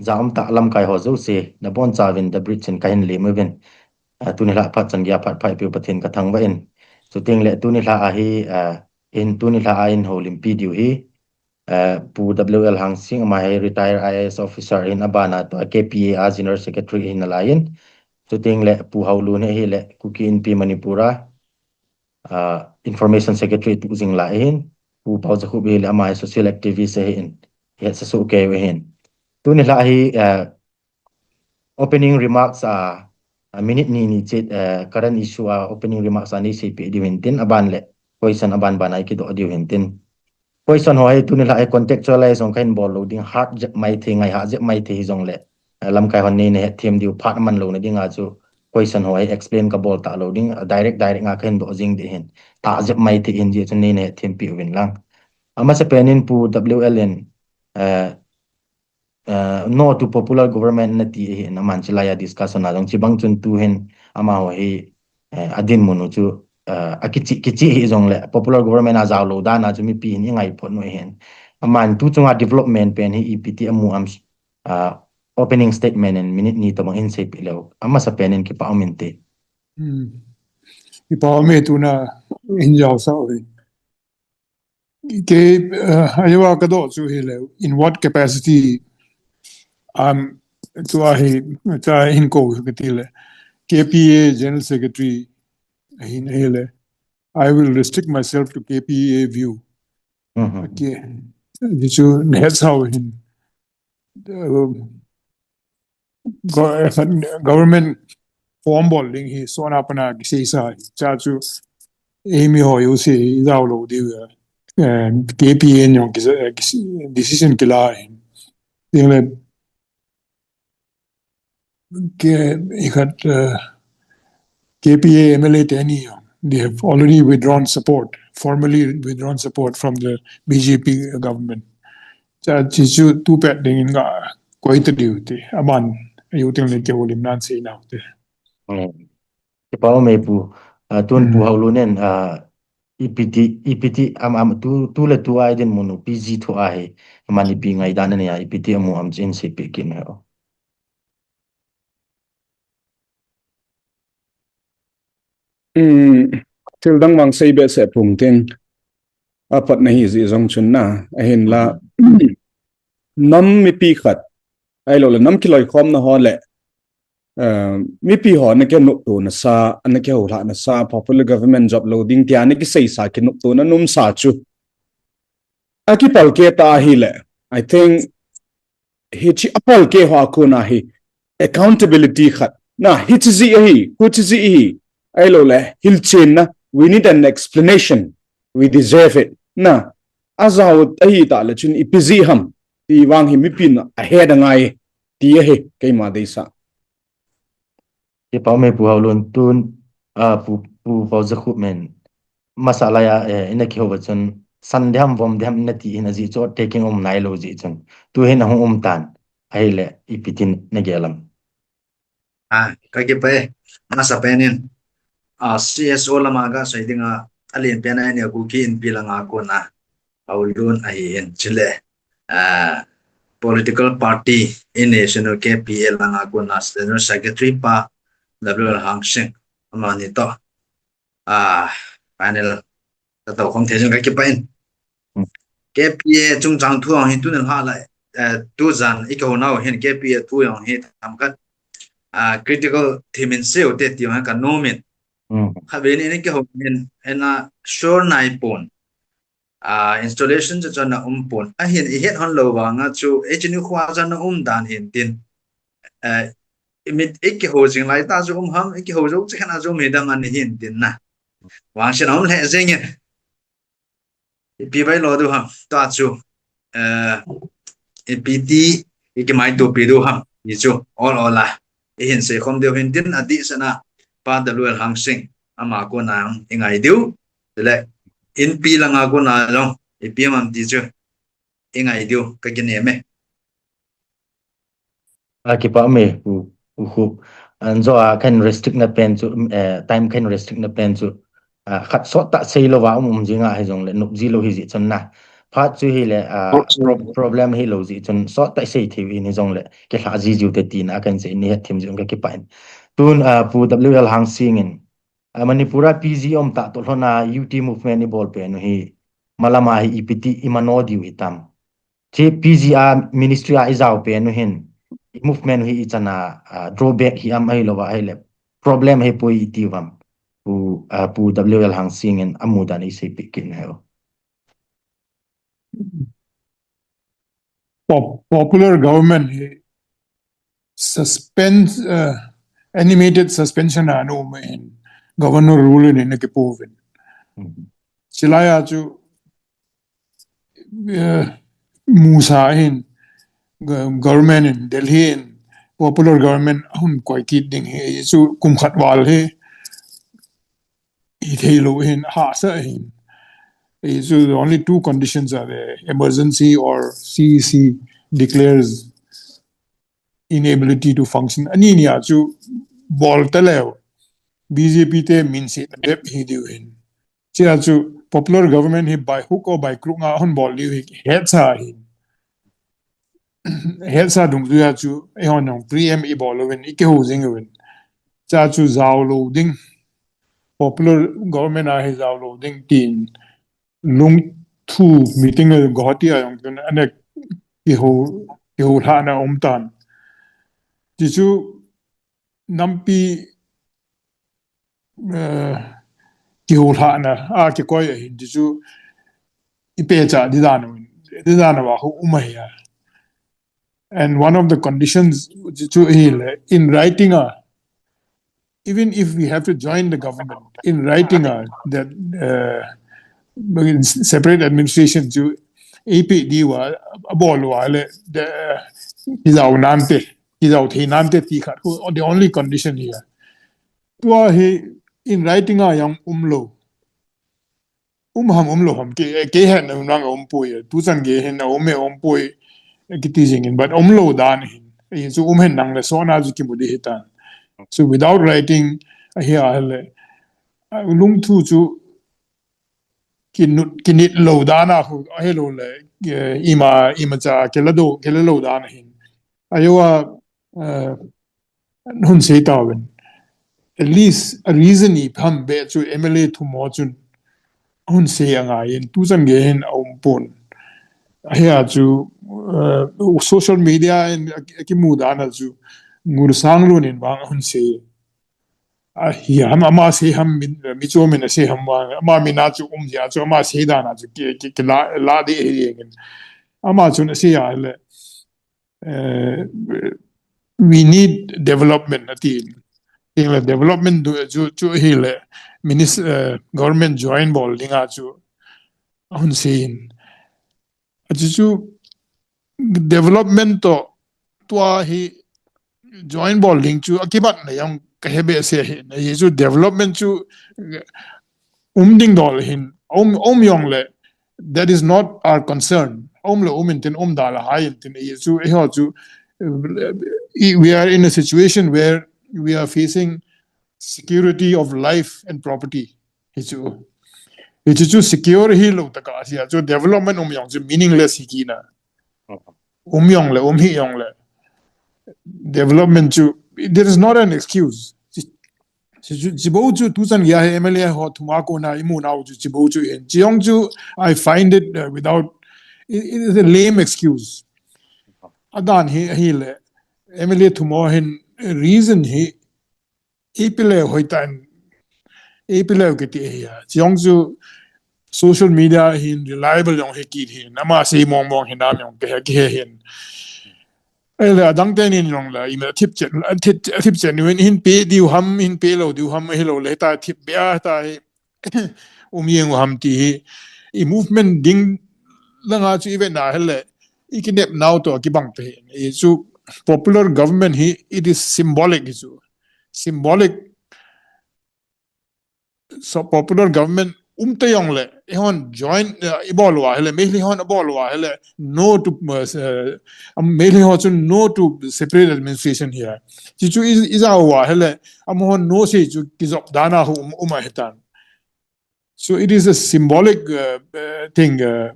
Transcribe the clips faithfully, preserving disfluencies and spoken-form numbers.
ja um tah lamkai ho jouse, nabonchauvin The Bridge in kahin lem uvin. Ah, tuni lha phat chan geiya phat pha eipeu Pathen kathangvah in. Chuteng le tuni lha a hi, ah, in tuni lha a eihoulimpi diu hi, ah, Pu W L Hangsing ama hi retired I A S officer ahin, abana tua K P A a General Secretary ahin nalaiyin. Chuteng le Pu Haolun hi ahile Kuki Inpi Manipur a, ah, Information Secretary tuh jing lai ahin. Pu Paojakhup hi le ama hi social activist ahin. Hetsa soh kei u ahin. Tuni lha hi, ah, opening remarks a, a minute ni ni chet, eh, current issue a opening remarks a neiseipeh diu hintin, aban le question aban ban a ikidoh diu hintin. Question ho hi tuni lha hi contextualize jong kahin bol lou ding, hard jep maithei, ngaihah jep maithei hijongle, eh, lamkai hon neina hetthem diu phat aman louna dinga chu question ho hi explain kabol talou ding, direct direct nga kahin doh jing ding ahin. Tah jep maithei ahin, hijeh chun neina hetthem peh uvin lang. Amasapen in Pu W L in, eh, eh, no to popular government nati ahin, aman chulaiya discussion a jong chibang chun tuhin amaho hi, eh, adinmun u chu, eh, akichih, kichih hijongle popular government a jaolou dan a chu mipi hin ingai phot u ahin. Aman tu chunga development pen hi ipi ti amu am, ah, opening statement in minute ni tobang hin seipeh leu amasapen in kipa um inte. Hmm. Kipa um e, tuna hin jaosah u ahi. Kei, eh, ahiva kadoh chu hile, in what capacity, um, tua hi, tua hin kou kati le, K P A General Secretary ahin ahile, I will restrict myself to K P A view. Mhm. Okay. Hichu nehetsau hin, eh, go-, eh, government form bol ding hi sona pana kiseisa hi. Cha chu eimi ho jouse hi jaolou diu, eh, K P A in jong kise-, eh, kise-, decision kila hi. Ding le, ke, ikhat, eh, K P A M L A teni jong, they have already withdrawn support, formally withdrawn support from the B J P government. Cha, chi chu tupet dingin gakoi ta diu ti, aban, ahiu tengle kihoulim nan sei nau te. Hmm. Kipa um e Pu, ah, tun Pu Hmm. Haolun in, ah, ipi ti, ipi ti, am, am, tu, tu le tu a idinmun u P G thu a hi, aman ipi ngaidan anei a, ipi ti amu am chu hin seipeh kit in he o. Hmm, thil dang vang sei behseh pung tin, apatna hi jeh jong chun na, ahinla, nam mipi khat, ahilouleh nam kiloikhomna ho le, eh, mipi ho ana kinoptona sa, ana kihoulhahna sa, popular government job lou ding tia ana kiseisa kinoptona nomsa chu akipalkeh ta ahile, I think hiche apalkeh ho a kona hi accountability khat, na, hiche jeh ahi, huche jeh ahi, ahilouleh hilchenna, we need an explanation, we deserve it, na, ajao ahitah le chun ipi jeh ham ti vang hi mipin ahet angai ti ahi, keima deisah. Kipa um e Pu Haolun, tun, ah, Pu, Pu Paojakhup in, masa laiya, eh, ina kihou a chun, san ding ham, vom ding ham ina ti in ajeh chu taking um nailou jeh chun. Tuhin ahung um tan, ahile, ipi tin nagel am? Ah, kakipah e, masapen in, ah, C S O lama gasei dinga, alen pen a ina Kuki Inpi langa kona Haolun ahin, chule, ah, political party in national K P A langa kona General Secretary pa W L Hangsing, amani toh, ah, panel katou khom thei jong kakipah in. Hmm. K P A chungchang thu jong hin tuni lha lai, eh, tujan ikihou nau hin K P A thu jong hi themkhat, ah, critical thim in seiu te ti jong hi kanom in. Hmm. Khatvei ni ikihou hin, ina sure naipon. Ah, installation chu chun ana um pon. Ahin ihet hon lou vanga chu, hiche nikho a chun ana um dan hintin. Eh, imit ikihou jing lai tah chu um ham, ikihou jou cheh khen a chu um hidam ana hintin na. Vangset aum lheh jengin. Ipi bailo diu ham, tua chu. Eh, ipi ti, ikimaitopi diu ham, ti chu, ol ol a. Ihin seikhom diu hintin adehset a, Pa W L Hangsing, ama kona jong ingai diu. Chule, Inpi langa kona jong, ipi ham ti chu, ingai diu, kakinem e. Ah, kipa um e, Pu, Pu Khup. Anjo a kahin restrict na pen chu, eh, time kahin restrict na pen chu, ah, khat sot tah seilou va um um jinga hijongle, nop jilou hijeh chun na. Khat chu hile, ah, pro-, problem hilou jeh chun sot tah sei thei u hi ni jongle, kilha ji jiu te tina kan sei ni het thim jong ka kipah in. Tun, ah, Pu W L Hangsing in, ah, Manipur a P G om tah toh lhon a U T movement i bol pen u hi, malama hi ipi ti i mano diu hitam. Chi P G a ministry a i jao pen u hin, i movement u hi i chan a, ah, drawback hi am ahilou va ahile, problem hi poi i ti vam. Pu, ah, Pu W L Hangsing in a mu dan i sei peh kit na heo. Pop-, popular government hi suspend, uh, animated suspension a nu me hin governor rule in na ke povin. Mhm. Chilai a chu, uh, musa hin go-, government in Delhi in popular government hun koi kit ding hi chu kum khat val hi i thei lou hin, hahsa hin. Eh, so the only two conditions are the emergency or C E C declares inability to function. Ani ni a chu bol ta leu. B J P te min se bep hi diu hin. Chia chu popular government hi by hook or by crook nga hon bol diu hi hetsa hin. Hetsa dungjuia chu, eihon jong preempt i bol uvin, i kihou jing uvin. Cha chu jao lou ding. Popular government a hi jao lou ding tin lungthu meeting a Guwahati a jong tun ane kihou, kihou lhahna um tan. Ti chu nampi, eh, kihou lhahna a kikoi ahin ti chu i pecha di dan u, di dan u a hu um ahi a. And one of the conditions chu hi le, in writing a, even if we have to join the government, in writing a, that, uh, separate administration chu A P D wa, a bol wa le, the, uh, kijao nante, kijao thei nante ti khat, the only condition here. Tua hi in writing a jong um lou. Um ham um lou ham ke, ke hen na nang um poi, tu chan ke hen na um e um poi, kiti jing in, but um lou dan hin. Eh, chu um hen nang le so na chu kimu di hitan. So without writing, ahi a le, ah, lungthu chu kinut, kinit lou dan a hu, ahi lou le, eh, ima, ima cha, kila do, kila lou dan hin. Ayo a, eh, hun sei tauvin. At least a reason i pham be chu M L A thumo chun hun sei angai in tu chan ge hin a um pon. Ahi a chu, uh, social media in a, a kimu dan a chu Ngursanglun in vang hun sei. Ahi ham ama sei ham min, mi chu min a sei ham vang. Ama min a chu um jia chu ama sei dan a chu ki, ki, ki la, la di hi jeng in. Ama chun a sei a le. Eh, we need development ati. Ting le development du chu, chu hi le minis-, eh, government join bol ding a chu a hun sei in. A chu chu development to tua hi join bol ding chu a kibat na jong ka he behseh hi. Na hi chu development chu, eh, um ding dol hin, um, um jong le, that is not our concern. Um le um in tin, um da le hai in tin, eh, chu, eh, ho chu, eh, we are in a situation where we are facing security of life and property. Hi chu, hi chu, chu secure hi lou taka sia chu development um jong chu meaningless hi kina. Um jong le, um hi jong le. Development chu, there is not an excuse. Chi, chi, chi, chi bou chu, tu chan gei a hi M L A ho thum a kona i mu nau chu, chi bou chu hin. Chi jong chu, I find it, uh, without, it, it is a lame excuse. A dan hi, hi le, M L A thum ho hin reason hi, ipi le hoi tan, ipi le kiti hi a. Chi jong chu social media hin reliable jong hi kit hin. Ama sei mong mong hin nam jong ke, ke hin. Ei le adang te nin jong la, i ma thip chen, thip, thip chen, win hin pe diu ham, hin pe lou diu ham, hi lou le ta thip be a ta hi. Um jeng u ham ti hi. I movement ding langa chu i ve na hi le, i kinep nau to kibang te hi. I chu popular government hi, it is symbolic hi chu. Symbolic, so popular government um te jong le, i hon join, eh, i bol wa hi le, Meitei hon a bol wa hi le, no to, eh, um, Meitei ho chun no to separate administration here. Chi chu i, i jao wa hi le, am hon no sei chu kijop dan a hu um, um a hi tan. So it is a symbolic, uh, uh, thing, uh,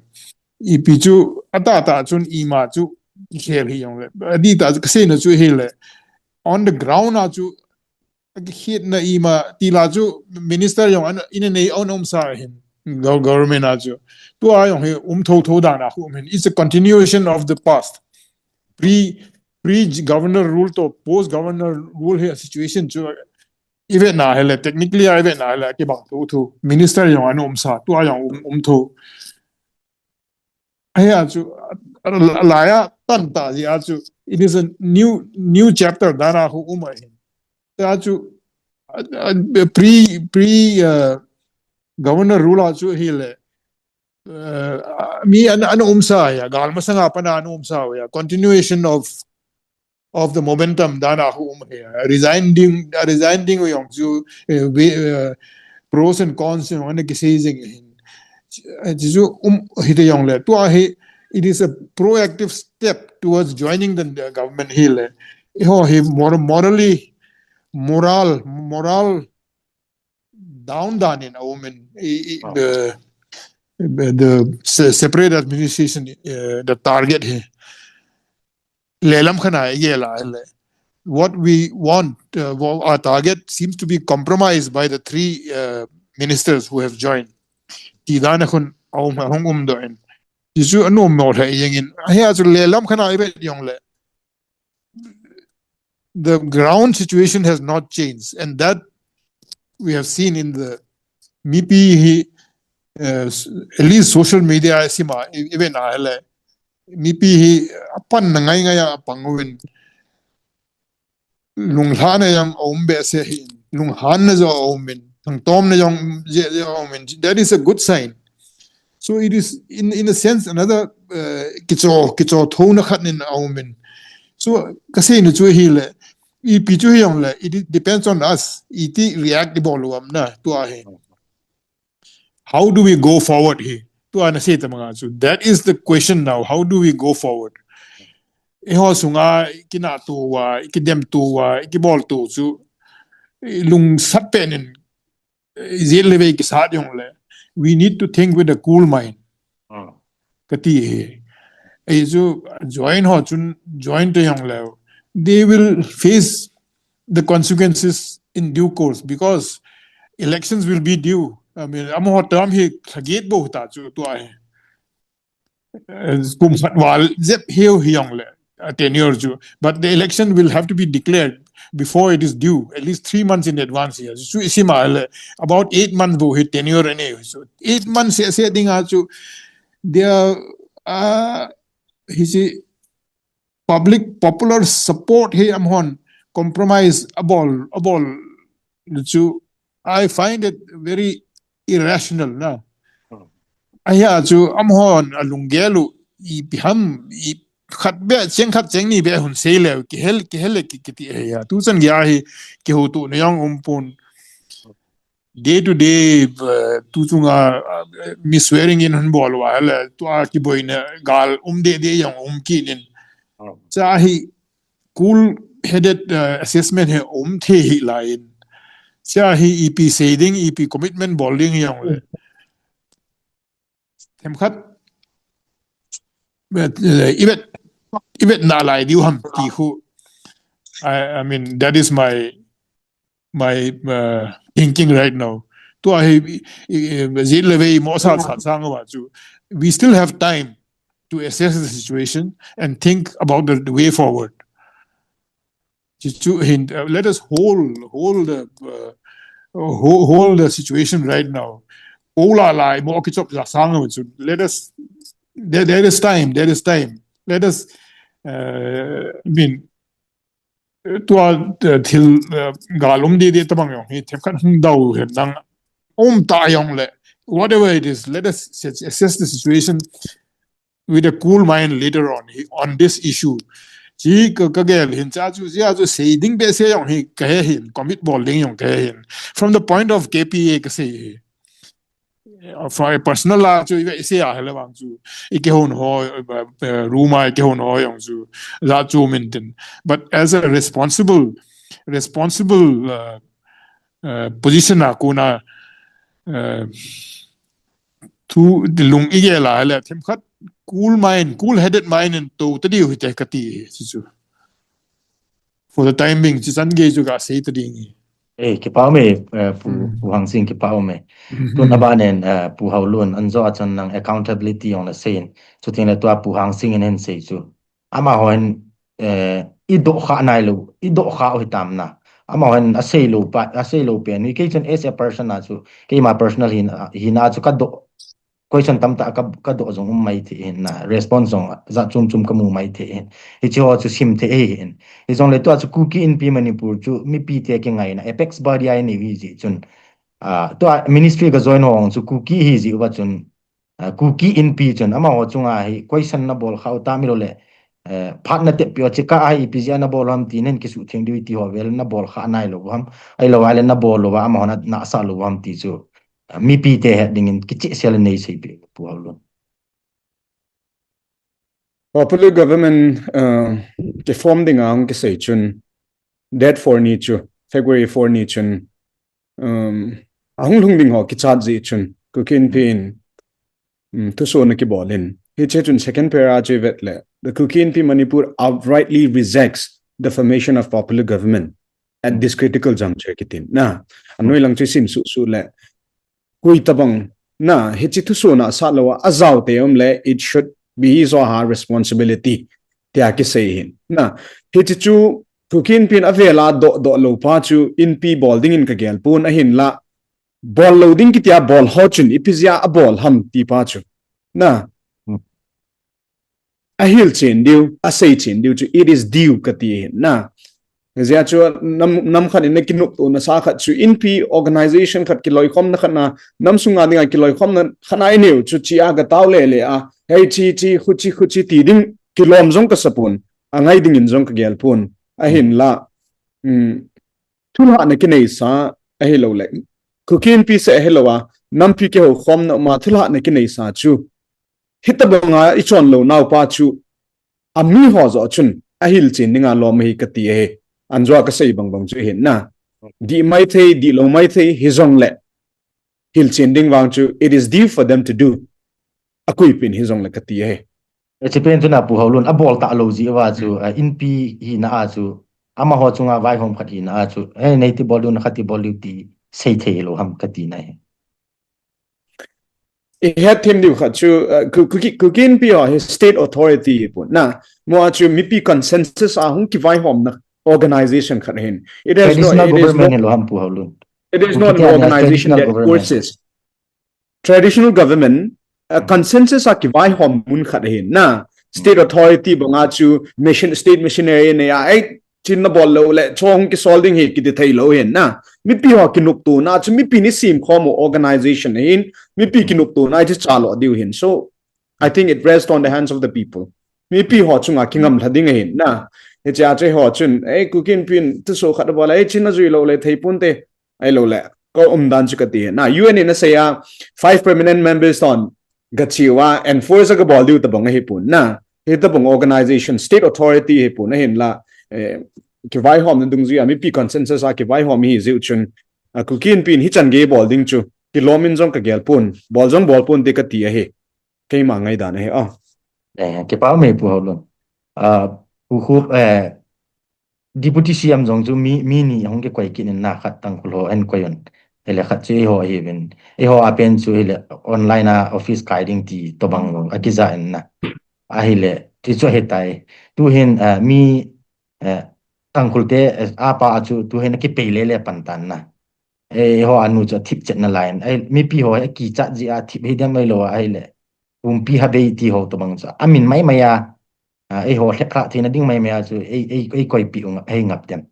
ipi chu, ata ta chun ima chu, khel hi jong le. Adi ta chu, kasei na chu hi le. On the ground a chu, khit na ima, ti la chu, minister jong, an, in a nei on um sa hin, gov-, government a chu. Tua jong hi, um tho tho dan a khu um hin. It's a continuation of the past. Pre, pre governor rule to post governor rule hi situation chu, ive na hele, technically ive na hele, kibang tho tho. Minister jong an um sa, tua jong um, um tho. Ahi a chu, a, a, laya tan ta ji a chu, it is a new, new chapter dan a khu um ahi. Ta chu, a, a, pre, pre, uh, governor rule a chu hi le, uh, mi an, an um sa ya, gal masanga pana an um sa ya, continuation of of the momentum dan a khu um hi. Resign ding, resign ding jong chu, eh, we, eh, pros and cons jong ana kisei jing hin. Eh, chu chu um hi te jong le. Tua hi, it is a proactive step towards joining the, the government hi le. Eiho hi mor-, morally, moral, moral down dan in a um in, i, i, the, the se-, separate administration, uh, the target hi. Lelam khana i gel a le. What we want, uh, our target seems to be compromised by the three, uh, ministers who have joined. Ti dan a khun a um, a hung um do in. Ti chu a nom mo le jeng in. Ahi a chu lelam khana i vet jong le. The ground situation has not changed, and that we have seen in the mipi hi, uh, s-, at least social media sima, e-, even a hele, mipi hi apan na ngai ngai a pang uvin, lunglhana jong a um behseh hi, lunghanna jong a um in, thangtomna jong je, je a um in. That is a good sign. So it is, in, in a sense, another, uh, kicho, kicho thona khat in a um in. So, kasei na chu hi le, ipi chu hi jong le, it depends on us. Iti react i bol u am na, tua hi. How do we go forward hi? Tua na sei ta manga chu. That is the question now. How do we go forward? Eiho sunga i kina tu uva, i kidem tu uva, i kibol tu chu, i lungsat pen in, i jil le vei kisat jong le. We need to think with a cool mind. Ah. Kati hi. Ei chu join ho chun join te jong le. They will face the consequences in due course because elections will be due. I mean, amaho term hi lhagit bou ta chu tua hi. Eh, kum khat val jep hiu hi jong le, a tenure chu. But the election will have to be declared before it is due, at least three months in advance here. Chu i sim a le, about eight months bou hi tenure a nei. So eight months se, se ding a chu, there, uh, hi si public popular support hi amahon compromise a bol, a bol chu, I find it very irrational na. Hmm. Ahi a chu amahon a lunggel u ipi ham, i khat be, cheng khat cheng ni be hun sei le, kihel, kihel le ki, kiti ahi a. Tu chan gei a hi, kiho tu na jong um pon. Day to day, uh, tu chunga, uh, mi swearing in hun bol uva le, tua kiboina gal um de de jong um kit in. Oh. Cha hi cool headed, uh, assessment hi um thei hi lai in. Cha hi ipi sei ding, ipi commitment bol ding jong le. Themkhat, but, uh, i vet, i vet na lai diu ham ti khu. I, I mean, that is my, my, uh, thinking right now. Tua hi, i, i, i, jil le vei mo sa, sa, sa nga wa chu. We still have time to assess the situation and think about the, the way forward. Chu, chu hin, uh, let us hold, hold the, uh, ho-, hold the situation right now. Ola lai mo kichop ja sang chu. Let us, there, there is time, there is time. Let us, uh, I mean, tua, uh, thil, uh, gal um di di tabang jong hi themkhat hung dau hen lang um ta jong le, whatever it is, let us assess the situation with a cool mind later on, hi, on this issue. Chi ka, ka gel hin cha chu, cha chu sei ding be se jong hi ka he hin, commit bol ding jong ka he hin. From the point of K P A ka sei hi. Uh, for a personal la chu, i ve se a hele vang chu. I kihon ho, uh, uh, room a i kihon ho jong chu. La chu min tin. But as a responsible, responsible, uh, uh, position a kona, uh, thu lung i gel a hele themkhat cool mind, cool headed mind in tou ta diu hite kati hi chu. For the time being, chu chan gei chu kasei ta ding hi. Eh, kipa um e, eh, Pu, hmm. Pu Hangsing kipa um e. Hmm. Tun aban in, eh, Pu Haolun, anjo a chun nang accountability jong nasei in. Chuteng le tua Pu Hangsing in ahin sei chu. Amahon, eh, i doh kha nailou, i doh kha u hitam na. Amahon asei lou pa, asei lou pen. Hi kei chun as a person a chu, keima personal hin, hina chu ka doh. Question tamtah ka, ka doh jong um mai thei hin na, response jong jat chom chom ka mu mai thei hin. Hiche ho chu sim thei ahi hin. Hijongle tua chu Kuki Inpi Manipur chu mipi te kingaina apex body ahi nau hi jeh chun. Ah, tua ministry ka join ho chu Kuki hi jeh uva chun, ah, Kuki Inpi chun amaho chunga hi question na bol kha u tam ahilou le, eh, phat na tep pi u chu ka ahi ipi jeh a na bol u ham ti nen kisuhtheng diu ti ho vel na bol kha nailou u ham. Ahilou le na bol lou uva amahon ana sah lou u ham ti chu. Mipi te het dingin kichehsel nei sei pi Pu Haolun. Popular government, uh, kiform dinga hung kisei chun, date four ni chu, February four ni chun, um, ahung lhung ding ho kichat jeh chun, Kuki Inpi in, um, thusoh na kibol in. Hiche chun second para chu i vet le, the Kuki Inpi Manipur outrightly rejects the formation of popular government at this critical juncture kitin. Na, anoi lang chu sim suh suh le. Koi tabang, na, hiche thusoh na sah lou a, ajao te um le, it should be his or her responsibility. Tia kisei hin. Na, hiche chu, Kuki Inpi in avel a doh, doh lou pa chu, Inpi bol dingin ka gel pon ahin la, bol lou ding kitia bol ho chun, ipi jeh a abol ham ti pa chu. Na, hmm. Ahil chen diu, asei chen diu chu, it is due kati hin na. Hijeh a chu nam, nam khat in na kinopto nasa khat chu Inpi organization khat kiloikhomna khat na, nam sunga dinga kiloikhomna khat na i neiu chu chia ka tao le le a, hei chi chi, khu chi khu chi ti ding kilom jong ka sa pon, angai dingin jong ka gel pon, ahin la, um, thulhahna kineisa ahilou le. Kuki Inpi seh ahilou a, nampi kihoukhomna um a thulhahna kineisa chu. Hitabanga i chon lou nau pa chu, ami ho joh chun, ahil chen dinga lom ahi kati ahi. Anjo a kasei bang bang chu hin na. Dih mai thei, dih lou mai thei, hijongle. Hil chen ding vang chu, it is due for them to do. Akoi pen hijongle kati ahi. Hiche pen chu na Pu Haolun, abol talou jeh uva chu, hmm. Ah, Inpi hina a chu, amaho chunga vaihom khat hina a chu, eh, nei ti bol diu na khat ti bol diu ti sei thei lou ham kati na hi. I het them diu khat chu, uh, Ku-, Kuki, Kuki Inpi ho hi state authority hi pon. Na, mo a chu mipi consensus a hung kivaihomna organization khat hin. It has no, traditional it is government no, hi lou ham Pu Haolun. It is not an organization that forces. Traditional government, uh, hmm. Consensus a kivaihom mun khat hin. Na, state hmm. Authority banga chu mission, state missionary nei a, ei, chin na bol lou le, chong kisol ding hi kiti thei lou hin na. Mipi ho kinopto na, chu mipi ni simkhom u organization hin, mipi kinopto na, chu chalo diu hin. So, I think it rests on the hands of the people. Mipi ho chunga kingamlha ding hin na. Hiche a chu ho chun, ei, Kuki Inpi in thusoh khat bol, ei, chin na jui lou le, thei pon te, ahilou le. Ka umdan chu kati hin na. U N in asei a, five permanent members ton, gachi uva, enforce a gabol diu tabang ahi pon na. Hitabang organization, state authority hi pon ahin la, eh, kivaihomna dungjui a, mipi consensus a kivaihom hi jeh chun, a Kuki Inpi in hichan gei bol ding chu, kilom in jong ka gel pon, bol jong bol pon te kati ahi. Keima ngaidan ahi, oh. Eh, kipa um e Pu Haolun. Ah, Pu Khup, eh, Deputy C M jong chu mi, mi ni hung kikoi kit in na khat Tangkhul ho ahin koi un. Hile khat chu eiho ahiuvin. Eiho a pen chu hile online a office kai ding ti tobang jong akija in na. Ahile, ti chu ahitai. Tuhin, eh, mi, eh, Tangkhul te, eh, apa a chu tuhin akipei le le pan tan na. Eh, eiho a nu chu athip chet na lai in. Ai, mipi ho akichat jeh a thip hi dem mai lou a ahile. Pumpi Habe ti ho tobang chu. Amin mai mai a, ah, eiho lhep kha theina ding mai mai a chu, ei, ei, ei koipi u nga, ei ngap dem.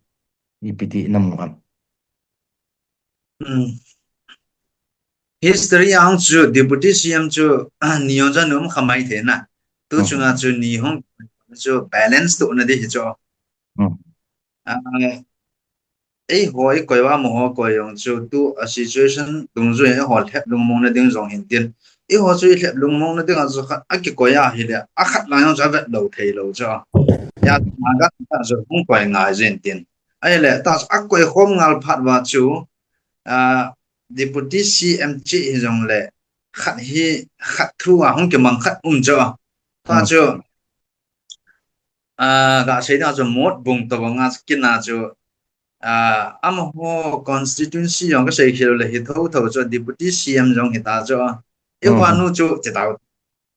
Ipi ti na mu ham. Hmm. History a chu Deputy C M chu, ah, ni jong cha nom kha mai thei na. Tu hmm. Chunga chu ni hung chu balance tu na di hi chu. Hmm. Ah, eiho i koi uva amaho koi jong chu tu a situation dungjui eiho lhep lungmong na ding jong hin tin. Eiho chu i lhep lungmong na ding a chu khat a kikoi ahile, a khat lang jong chu avet lou thei lou chu. Ya, ma ga ta chu hung koi ngai jin tin. Ahile, ta chu a koi khom ngal phat uva chu, ah, Deputy C M chi hi jong le, khat hi, khat thu a hung kimang khat um chu. Tua chu, ah, ka sei na chu mot bung to banga kina chu, ah, amaho constituency jong ka sei khel le hi tho tho chu deputy C M jong hi ta chu. I vanu chu ti tau.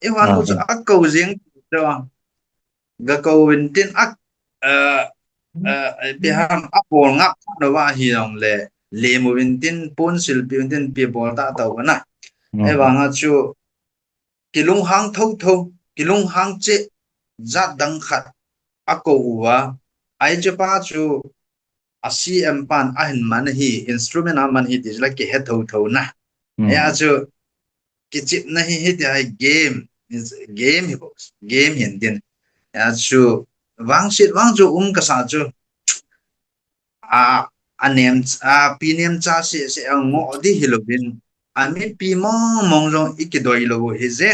I vanu chu a ko jing chu. Ga ko vin tin a, ah, ah, pi ham a bol ngap no va hi jong le le mu vin tin pon sil pi vin tin pi bol ta tau na. E vanga chu kilunghang tho tho, kilunghang che jat dang khat a ko uva, ai che pa chu a C M pan a hin man hi, instrument a man hi ti la kihe tho tho na. Ya chu kichip na hi hi ti ai game, is game hi bo, game hin din. Ya chu vang sit vang chu um ka sa chu a, a nem, a pi nem cha se se a ngo di hi lo bin. A mipi mong mong jong i kidoi lo hi je.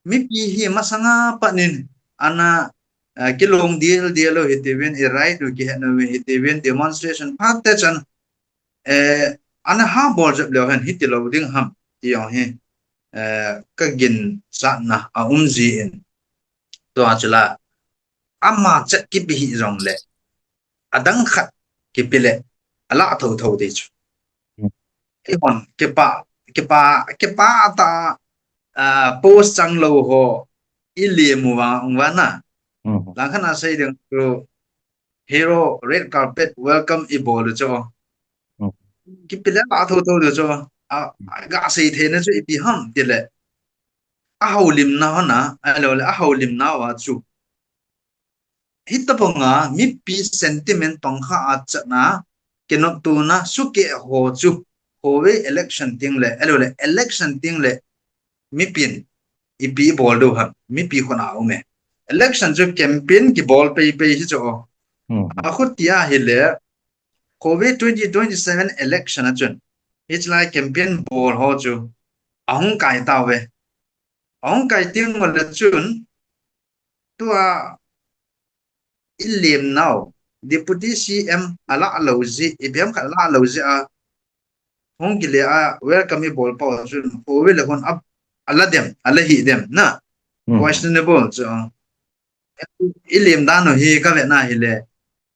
Mipi hi masanga panin ana, a, kilong dil dil lo hi ti vin i right u ki het no hi ti vin demonstration phat te chan, eh, ana ha bol jep leo hen hi ti lo ding ham ti jong hi, eh, ka gin sa na a um ji in. Tua chu la ama chat kipi hi jong le adang khat kipi le ala tho tho de chu. Kihon kipa, kipa, kipa ta, ah, post chang lo ho i le mu va ung va na. Lang khan a sei ding chu hero red carpet welcome i bol chu. Kipi le ala tho tho de chu. A, ga sei the na chu ipi ham ti le. A haulim na ho na, a lo le a haulim na va chu. Hita ponga mipi sentiment pang kha a chana, kinot tu na suke ho chu, ho ve election ting le, elo le election ting le, mipin, ipi bol do ham, mipi khona ume. Election chu campaign ki bol pei pei hi chu. A khut tia hi le, covid twenty twenty-seven election a chun, hi chulai campaign bol ho chu, ahung kai ta ve. Ahung kai ting le chun, tua i lem nau, Deputy C M ala lo ji, i bem khat ala lo ji a, hung kile a, welcome i bol pau chun, ho ve le hon a, ala dem, ala hi dem, na, questionable chu. I lem dan u hi ka ve na hi le,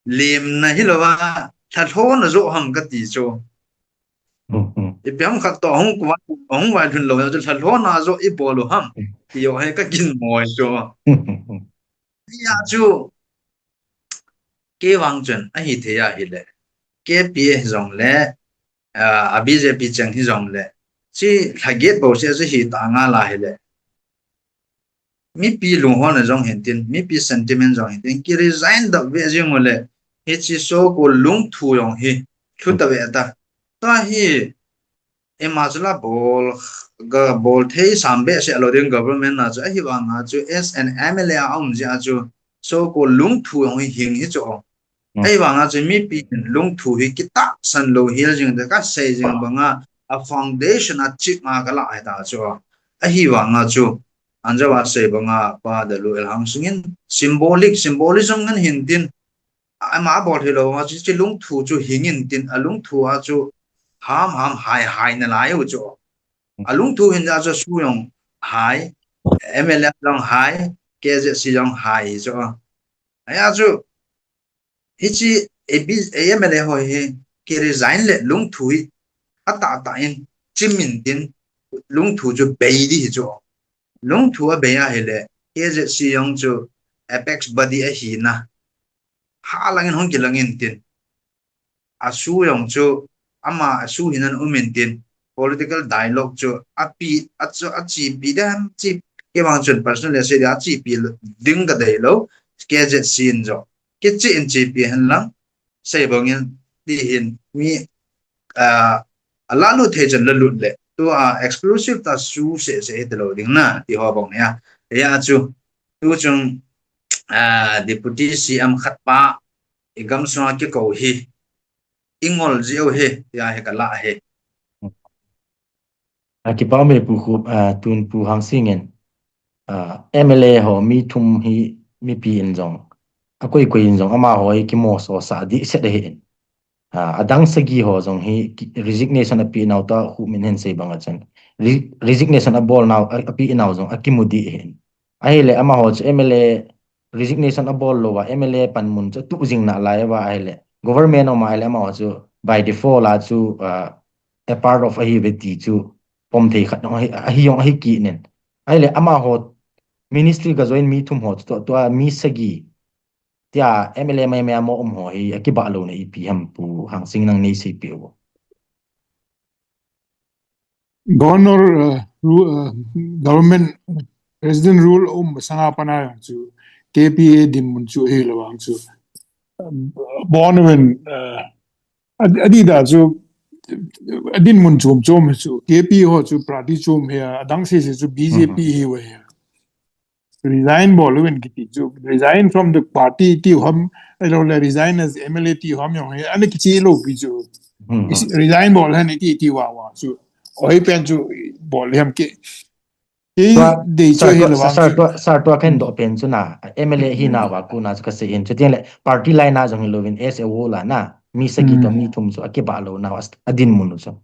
lem na hi lo va, tha tho na jo ham ka ti chu. I bem khat to hung kuva, hung vai lhun lo chu tha tho na jo i bol u ham. Ti jo he ka kin moi chu. Tia chu, kei vang chun, a hi thei a hi le. K P A hi jong le, ah, a B J P cheng hi jong le. Chi lha get bo se chu hi ta nga la hi le. Mipi lunghon a jong hin tin, mipi sentiment jong hin tin, ki resign da ve jing u le. Hi chi so ko lungthu jong hi, thu ta ve ta. Ta hi, Ima chu la bol, ga bol thei sam be se lo ding government na chu, ahi vanga chu as an M L A a um ji a chu, so ko lungthu jong hi hing hi chu. Ahi vanga chu mipi lungthu hi kitahsan lo hel jing de ka sei jing banga a foundation a chip ma ka la ai ta chu. Ahi vanga chu, an jawa sei banga pa da lu el hang singin symbolic, symbolism ngan hin tin, ama bol hi lo, a chu, chu lungthu chu hing in tin, a lungthu a chu ham, ham, hai, hai na lai u chu. A lungthu hin a chu su jong hai, M L A jong hai, K Z C jong hai chu. Aya chu, hi chi, A B, A M L A ho hi, ki resign le lungthu hi, a ta ta in, chim in tin, lungthu chu bei di hi chu. Lungthu a bei a hi le, K Z C jong chu, apex body a hi na. Ha lang in hung ki lang in tin. A su jong chu, ama a su hin an um in tin. Political dialogue chu, a pi, a chu, a chi pi dan, chi, ke bang chun personal le se dia, a chi pi ding ka dei lo, K Z C in jo. Ke chi in chi pi hen lang, sei bang in, ti hin, mi, ah, a la lut thei chun la lut le. Tu a exclusive ta su se se te lo ding na, ti ho bang nia. Ya chu, tu chung, ah, Deputy C M khat pa, i gam sunga ki ko hi, i ngol ji u hi, tia hi ka la hi. A kipa me pu khu, ah, tun pu hang singin, ah, M L A ho mi thum hi mipi in jong, a koi koi in jong, ama ho hi ki mo so sa di set hi in. Ah, a dang sagi ho jong hi ki, resignation a pi nau ta khu min hen sei bang a chan. Re-, resignation a bol nau, a, a pi nau jong, a ki mu di hi in. Ahile amaho chu M L A resignation abol lou a, M L A panmun chu tuh jing nalai uva ahile government a um a ahile amaho chu by default a chu, uh, a part of ahi ve ti chu pom thei khat jong ahi, ahi jong ahi kit in. Ahile amaho ministry ga join mi thum ho chu tua, tua mi sagi tia M L A mai mai mo um ho hi akibah louna ipi ham Pu Hangsing nang nei seipeh u. Governor, uh, ru-, uh, government, president rule um masanga pat a jong chu K P A dinmun chu hilou vang chu, uh, bon uvin, uh, ad-, adih da chu adinmun chom chom hi chu K P ho chu party chom hi a, adang sese chu B J P hi uve. Resign bol uvin kiti chu, resign from the party tiu ham, ahilouleh resign as M L A tiu ham jong hi, ana kicheh lou pi chu. Hmm. Is-, resign bol hen iti, iti uva uva chu. Oi pen chu bol ham ke. Tua, dei chu sir, hi tua, lou vang sir, chu. Tua, sir, tua khen doh pen chu na, M L A hina uva kona chu kasei in. Chuteng le party line a jong hilouvin S A O la na, mi sagi toh mi thum chu akibah louna uva, adinmun u chu.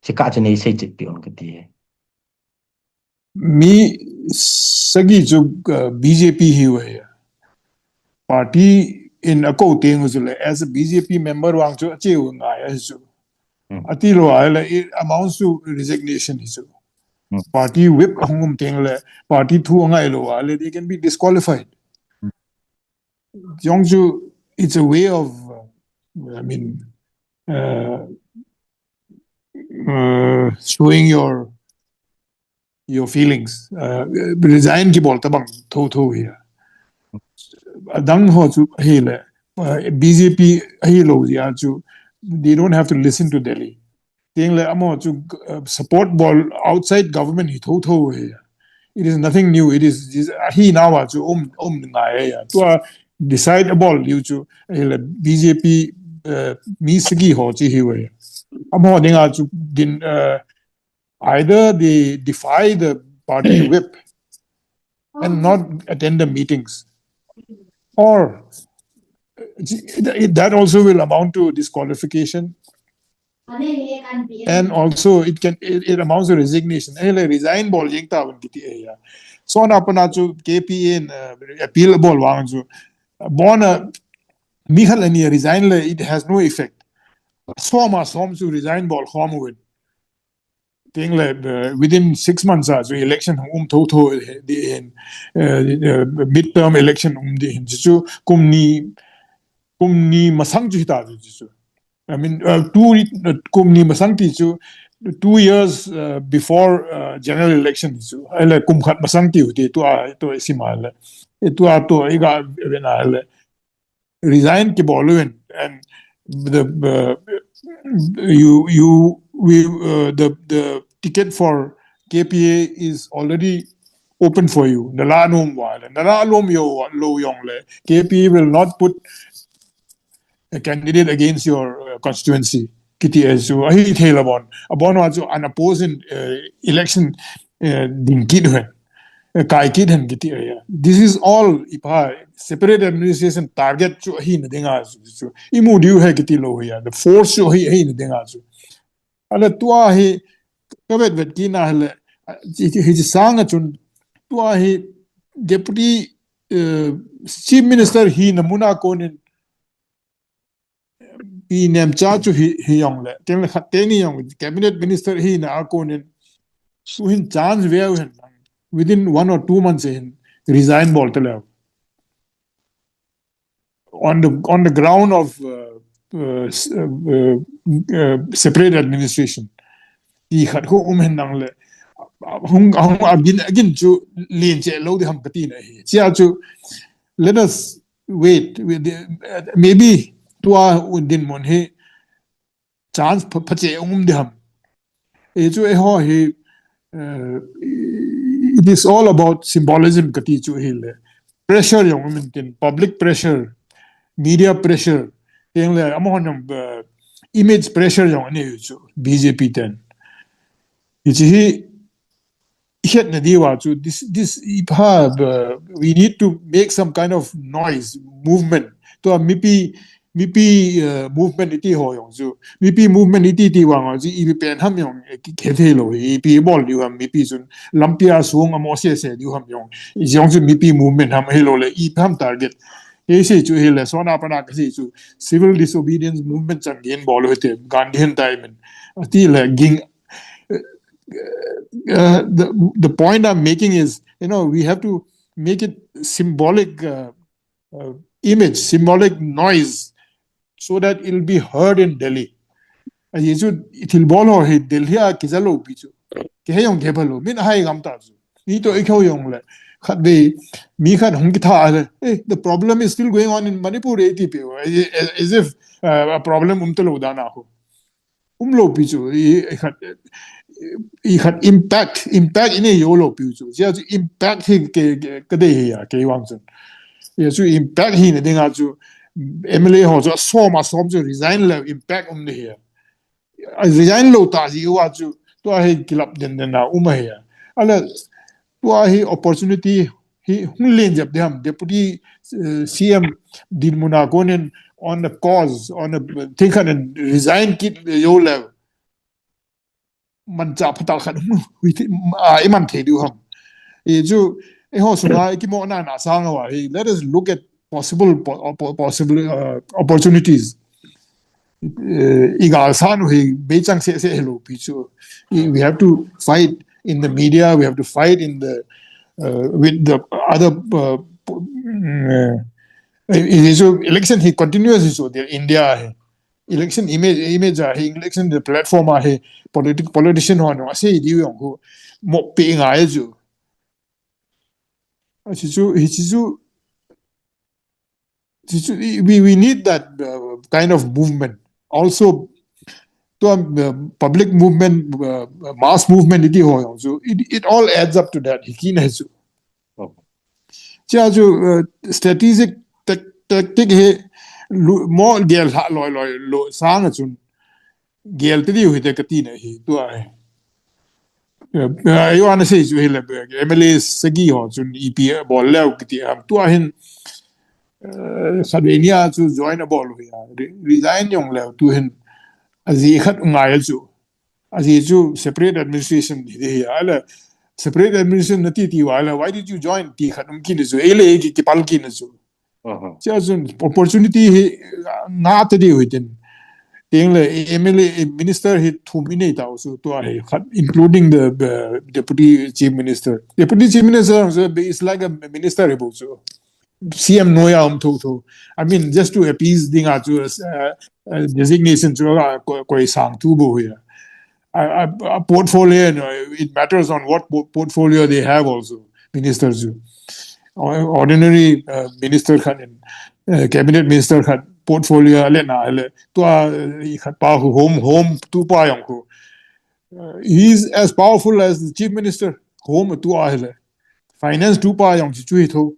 Chikah chu nei seichet peh un kati. Mi sagi chu, uh, B J P hi uve. Party in akou teng u chu le, as a B J P member vang chu ache u ngai ahi chu. Hmm. Ati lou ahile, it amounts to resignation hi chu. Hmm. Party whip ahung um teng le, party thu angai lou ahile, they can be disqualified. Hmm. Jong chu, it's a way of, uh, I mean, uh, uh, showing your, your feelings. Uh, resign kibol tabang thotho hi a. Adang ho chu ahile, uh, B J P ahilou jeh a chu, they don't have to listen to Delhi. Teng le amaho chu, uh, support bol outside government hi thotho hi a. It is nothing new. It is, is ahina uva chu um, um ngai a. Tua decide abol diu chu ahile B J P, uh, mi sagi ho chu hi uve. Amaho dinga chu din, uh, either they defy the party whip and not attend the meetings, or, uh, it, it, that also will amount to disqualification. And also it can, it, it amounts to resignation. Ahile resign bol jeng tauvin kiti ahi a. Sona pat a chu K P A in, uh, appeal bol vang chu, uh, bon a mi khat le ni resign le it has no effect. Som a som chu resign bol khom uvin. Teng le, uh, within six months a chu election hung um thotho ding ahin, uh, uh, midterm election um ding ahin. Chu chu kum ni, kum ni masang chu hita chu chu. I mean, uh, two, uh, kum ni masang ti chu, two years, uh, before, uh, general election chu. Ahile kum khat masang tiu ti tua, tua sim a le. Tua, tua iga ven a le. Resign kibol uvin, and the, uh, you, you, we, uh, the, the ticket for K P A is already open for you. Nala nom uva le, nala nom jou lou jong le, K P A will not put a candidate against your, uh, constituency. Kiti ahi chu, ahi thei lou bon. Abon uva chu unopposed in, uh, election, uh, ding kit hen. Uh, kai kit hen kiti ahi. This is all ipi separate administration target chu ahina dinga chu, chu. Imu diu ahi kiti lou ahi. The force chu ahi, ahina dinga chu. Ahile tua hi, ka vet vet kit na ahile, hiche, hiche sanga chun, tua hi Deputy, uh, Chief Minister hina mun a konin, Pi Nemcha chu hi, hi jong le, teng le khat teni jong, cabinet minister hina a konin, tu hin chance ve u hen, within one or two months hin resign bol te leu. On the, on the ground of, uh, uh, s-, uh, uh, uh, separate administration. Ti khat khu um hen nang le, hung, hung agin, agin chu len che lou ding ham kati na hi. Chia chu, let us wait. With the, uh, maybe tua dinmun hi chance pha, phache um ding ham. E chu eiho hi, uh, it is all about symbolism kati chu ahile. Pressure jong um intin, public pressure, media pressure, teng le amahon jong, uh, image pressure jong anei u chu B J P ten. Hiche hi, ihet na diu a chu, this, this, ipi, uh, we need to make some kind of noise, movement. Tua mipi, Mipi uh, movement iti ho jong chu, mipi movement iti ti vang chu ipi pen ham jong khe thei lou hi, ipi bol diu ham, mipi chun lampi a sung amo se se diu ham jong, jong chu mipi movement ham hilou le ipi ham target. Kei sei chu hile, sona pana ka sei chu civil disobedience movement chan gen bol u hite, Gandhi hin time in. Ati le ging, uh, the, the point I'm making is, you know, we have to make it symbolic uh, uh, image, symbolic noise, so that it'll be heard in Delhi. Ahi chu, thil bol ho hi Delhi a kija lou pi chu. Kei he jong kei bol lou, min hai gam ta chu. Ni to i khau jong le. Khat ve, mi khat hung kitha le. Eh, the problem is still going on in Manipur, A T P. As, as if uh, a problem um ta lou dan a ho. Um lou pi chu, i, i khat, i khat impact, impact i nei jou lou pi chu. Jia chu impact hi ke, ke, ka dei hi a, kei vang chun. Jia chu impact hi na ding a chu, M L A ho chu, som a som chu resign le impact um ding hi a. A resign lou ta ji uva chu, tua hi kilap den den a um a hi a. Ala, tua hi opportunity hi hung len jep ding ham, Deputy uh, C M dinmun a konin on the cause, on the thing khat in resign kit jou le mancha phatah khat hung hui thi, a, i man thei diu ham. I chu, eiho sunga i kimohna na sang a hi, let us look at possible, po- po- possible uh, opportunities. Uh, i gal san u hi beichang se se hello pi chu. I- we have to fight in the media, we have to fight in the uh, with the other uh, po- mm, uh, i- i- chu election hi continuous chu the India hi. Election image, image a hi, election the platform a hi, politic politician ho no ase diu jong khu mo pe ngai chu. Ahi chu, hi chu, chu, chu, we, we need that uh, kind of movement. Also, to um, uh, public movement, uh, mass movement, iti ho jong chu, it, it all adds up to that. Hi kina chu. Oh. Chia chu uh, strategic tac- tactic hi lu- mo gel ha loi loi lo sang a chun gel te diu hi te ka ti na hi tua hi. Ai wan sei chu hi le M L A sagi ho chun ipi bol leu kiti am tua hin Slovenia chu join a bol hi a resign jong leu tu hin aji khat ngai chu aji chu separate administration hi hi a le separate administration na ti ti wa le why did you join ti khat um kini chu ele ki kipal kini chu Chia chun opportunity hi nga ta diu hi tin. Ting le M L A minister hi thum i nei ta u chu tua hi khat including the uh, deputy chief minister. Deputy chief minister is like a minister hi bu chu. C M noya um thu thu. I mean just to appease ding a chu uh, uh, designation chu uh, koi sang thu bu hi. A, a, a portfolio, you know, it matters on what po- portfolio they have also, ministers. Ordinary uh, minister khat in uh, cabinet minister khat portfolio le na le tua uh, khat pa hu home home tu pa jong khu. Uh, he is as powerful as the chief minister home tu a le finance tu pa jong chu hi tho.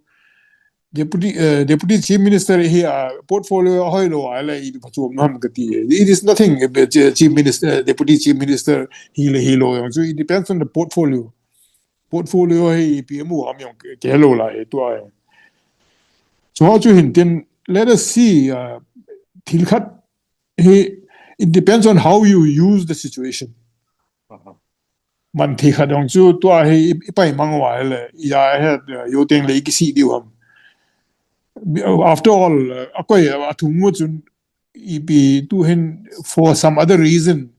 Deputy uh, deputy chief minister hi a uh, portfolio hoi lo a le i pa chu nam ka ti. It is nothing uh, chief minister uh, deputy chief minister hi le hi lo jong chu it depends on the portfolio. Portfolio hi P M U am jong ke lo la hi tua. So how chu hin tin let us see uh, thil khat hi it depends on how you use the situation. Man thi khat jong chu tua hi i pai mang wa le ya he yo teng le ki si diu ham. After all uh, a koi a thum mu chun ipi tu hin for some other reason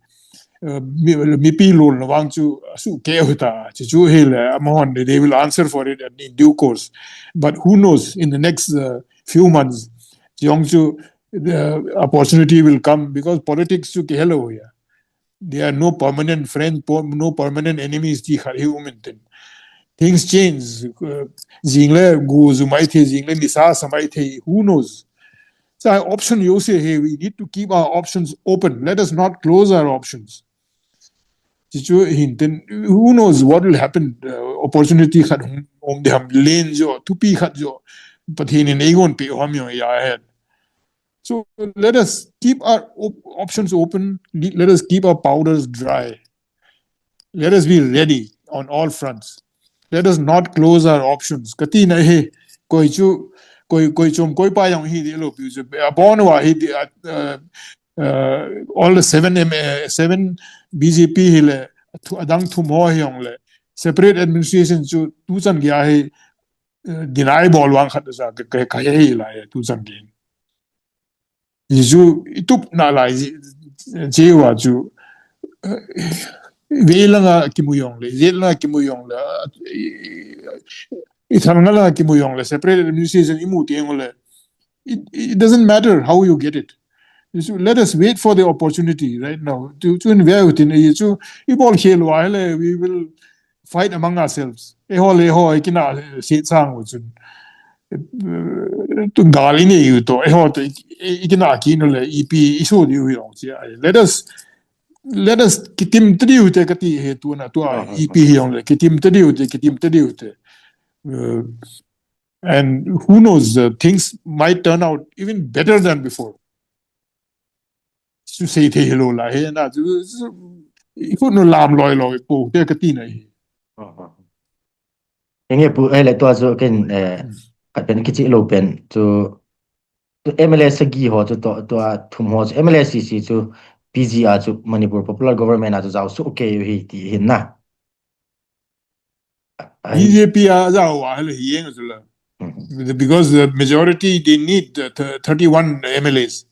uh, mi- mipi lol na wang chu su ke hita chu chu hi le amahon they will answer for it in due course, but who knows in the next uh, few months jong chu the opportunity will come because politics chu ke hello ya there are no permanent friends po- no permanent enemies ti khat hi um in tin things change uh, jing le gu zu mai the jing le nisa sa mai the who knows. So option you say hey we need to keep our options open, let us not close our options. Chu hin tin who knows what will happen uh, opportunity khat hung um de ham len jo thupi khat jo pathin in eigon pe ham yo ya ahead. So let us keep our op- options open. Let us keep our powders dry. Let us be ready on all fronts. Let us not close our options. Kati na he koi chu koi, koi chom, koi pa jong hi di lo pi chu. Abon wa hi di, uh, uh, all the seven M, uh, seven B J P hi le, thu, adang thum ho hi jong le. Separate administration chu tu chan gei a hi, uh, deny bol vang khat sa ka, ka, ka hi la ya tu chan gei. Ji chu i tup na lai ji, ji wa chu, uh, ve langa kimu jong le, je langa kimu jong le, uh, i, i thang langa kimu jong le, separate administration i mu ti jong le, it, it doesn't matter how you get it. You should, let us wait for the opportunity right now. Chu, chu in ve u tin, i chu, i bol khel wa le, we will fight among ourselves. Eiho le eiho, i kina, eh, se sang u chun. Eh, tu gal i nei u to, eiho to, i, i kina ki no le, i pi, i so di u jong chi. Let us, let us kitim te di u te ka ti he tu na, tu a, i pi hi jong le, kitim te di u te, kitim te di u te. Uh, and who knows, uh, things might turn out even better than before. Chu sei thei lo la he na chu, chu, i khut no lam loi loi po te ka ti na hi. Enge pu, eh, le tua chu ken, eh, khat pen kichi lo pen chu, chu M L A sagi ho chu to, tua thum ho chu M L A C C chu P G a chu Manipur Popular Government a chu jao su okay hi ti hin na. B J P a jao a hile hi jeng chu la. Because the majority, they need, uh, th-, thirty-one M L As.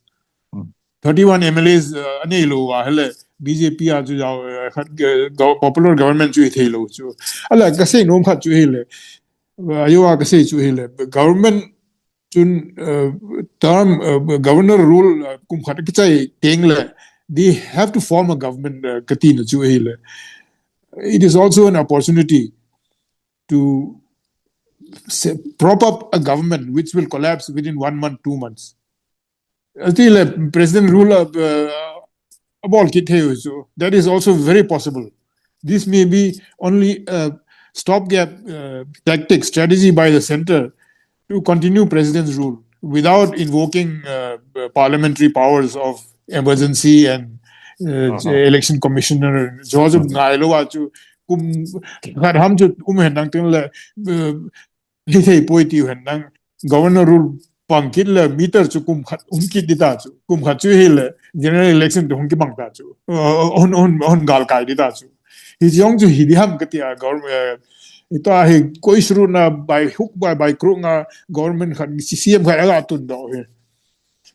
Thirty-one M L As, uh, anei lo a hile B J P a chu jao, uh, khat, uh, gov-, popular government chu hi thei lo chu. Ala ka sei nom khat chu hile. Uh, ayo a ka sei chu hile. Government chun, uh, term, uh, governor rule, uh, kum khat kichai teng le, they have to form a government, uh, ka ti na chu hile. It is also an opportunity to se-, prop up a government which will collapse within one month, two months. Ati le President rule, uh, abol kit thei u chu. That is also very possible. This may be only a stopgap, uh, tactic, strategy by the center to continue President's rule without invoking, uh, parliamentary powers of emergency and, uh, election commissioner. Chu chu ngai lo a chu kum khat ham chu um hen nang tin le, uh, hi thei poi ti hen nang governor rule pang kit le meter chu kum khat um kit di ta chu. Kum khat chu hile general election tu hung kibang ta chu. Uh, hung, hung, hung gal kai di ta chu. Hi jong chu hi di ham ka ti a government, uh, ita hi koi suru na by hook by, by crook na government khat C M khat aga tun do hi.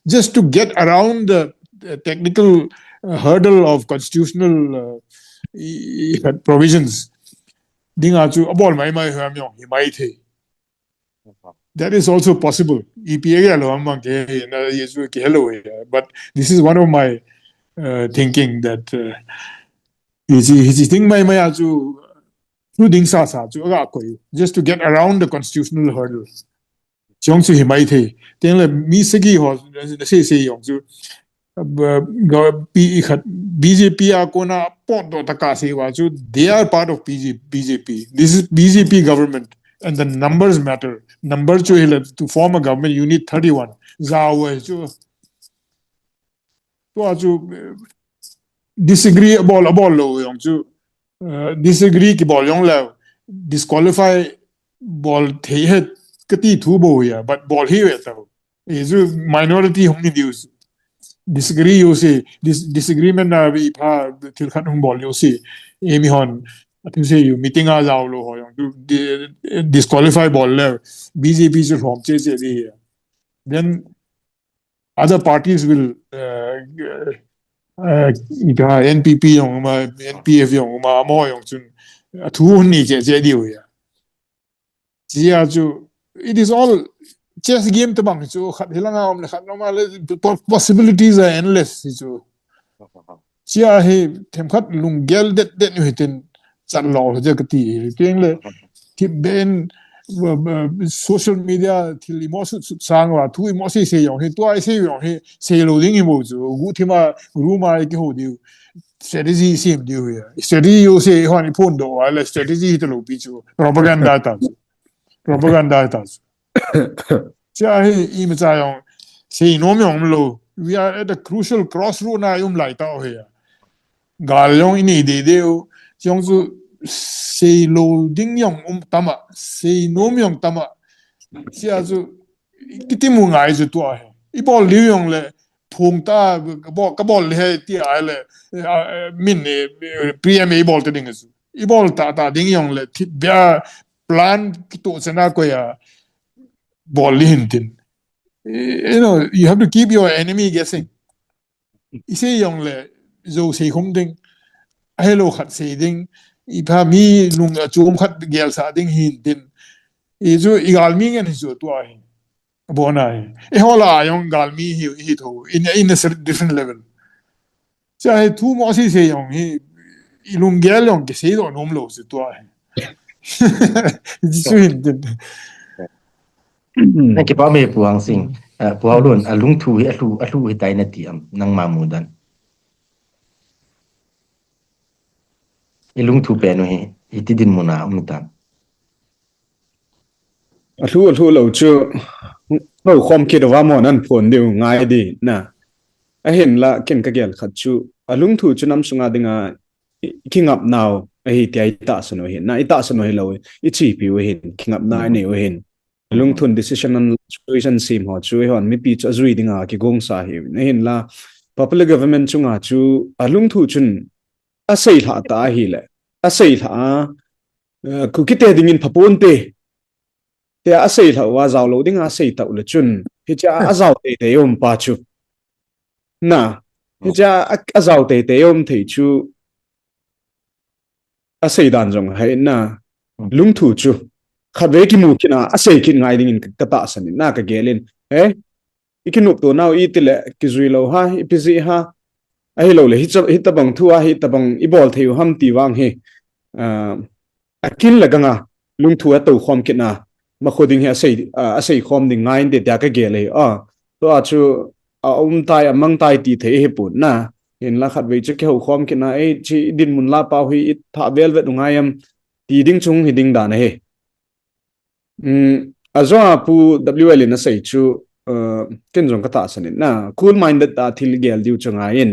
Just to get around the, the technical, uh, hurdle of constitutional, uh, i, i, provisions. Ding a chu abol mai mai ham jong hi mai thei. That is also possible. E P A lo am ke na ye chu ke hello. But this is one of my, uh, thinking that, uh, hi chi, hi chi ting mai mai a chu thu ding sa sa chu aga koi just to get around the constitutional hurdle. Jong chu hi mai thei. Teng le mi sagi ho na sei sei jong chu, uh, ga-, P-, khat, B J P a kona pot do taka sei wa chu, they are part of P G, B J P. This is B J P government and the numbers matter. Number chu hile to form a government you need thirty-one. Jao chu. Tua chu, eh, disagree abol, abol lo jong chu, eh, disagree kibol jong le, disqualify bol thei het ka ti thu bou ya, but bol hi ve ta. Hi chu minority hung ni diu. Disagree jouse, dis-, disagreement na i pha thil khat hung bol jouse. Emi hon, a thu sei u, meeting a jao lo ho jong chu, di-, disqualify bol le, B J P chu lhom che che di ya. Then, other parties will, uh, uh, ka N P P jong ma, N P F jong ma, mo jong chun, a thu ni che, che diu ya. Chia chu, it is all chess game te bang chu, khat hilanga om le khat noma le, po-, possibilities are endless hi chu. Chia hi themkhat lunggel det det ni hitin chat lo je ka ti hi. Teng le, thip ben, uh, uh, social media thil i mo sut sut sang wa, thu i mo sei sei jong hi, tua i sei jong hi, sei lo ding i mo chu, gu thima, ru ma i ki ho diu, strategy sim diu hi. Strategy jouse hon i phon do wa le, strategy hi ta lo pi chu, propaganda ta chu. Propaganda ta chu. Chia hi i ma cha jong, sei nom jong lo. We are at a crucial crossroad na i um lai ta hi. Gal jong i nei de de u. Jong chu sei lo ding jong um tama, sei nom jong tama. Chia chu Kiti mu ngai chu tua hi. I bol liu jong le, phung ta, ka bol, ka bol le he ti ai le, eh, ah, eh, min, eh, P M A i bol ta ding chu. I bol ta, ta ding jong le, thi, bia plan kito chena ko ya, bol li hin tin. Eh, you know, you have to keep your enemy guessing. I sei jong le, jo sei khum ding, ahilou khat sei ding, i pha mi lung a chum khat gel sa ding hin tin. I chu i gal mi ngen hi chu tua hi. Bona hi. I hola jong gal mi hi, hi tho, in, in a cer-, different level. Cha hi thu mo sei sei jong hi, i lung gel jong ki sei do nom lo chu tua hi. Ji chu hin tin. Na kipa me Pu Hangsing, eh, Pu Haolun, a lungthu hi a lhu, a lhu hi tai na ti am, nangma mu dan. I lungthu pen u hi, i ti din mu na um tam. A lhu, a lhu lo chu, no khom kit va mo nan phon diu ngai di na. Ahin la ken ka gel khat chu, a lungthu chu nam sunga dinga, i, kingap nau, ahi ti ai ta sanu hin, na i ta sanu hi lo, i chi pi u hin, kingap na nei u hin. Lungthun decision an choice an sim ho chu, i hon mipi chu a zui dinga kigong sa hi. Na hin la, popular government chunga chu, a lungthu chun, a sei hla ta hi le, a sei hla, eh, Kuki te dingin phapon te, te a sei hla wa zau lo dinga a sei ta u le chun, hi cha a zau te te um pa chu. Na, hi cha a, a zau te te um thei chu, a sei dan jong hai na, lungthu chu, khat ve kimu kina, a sei kin ngai dingin ka, ka ta sanin, na ka gelin, eh, i kinop to nau i ti le, ki zui lo ha, i pi zi ha, ahilou le, hi cha, hi tabang thu a, hi tabang i bol thei u ham ti vang hi, ah, a kin le ganga, lungthu a to khom kina, ma kho ding hi a sei, ah, a sei khom ding ngai in ti tia ka gel e, ah, to a chu, a um tai, a mang tai ti thei hi pun na, hin la khat ve chu ki ho khom kina, ei, chi din mun la pau hi, i tha vel vet u ngai am, ti ding chung hi ding dan a hi. Um, a zo a Pu W L in a sei chu, uh, ken jong ka ta sanin na, cool minded ta thil gel diu chu ngai in.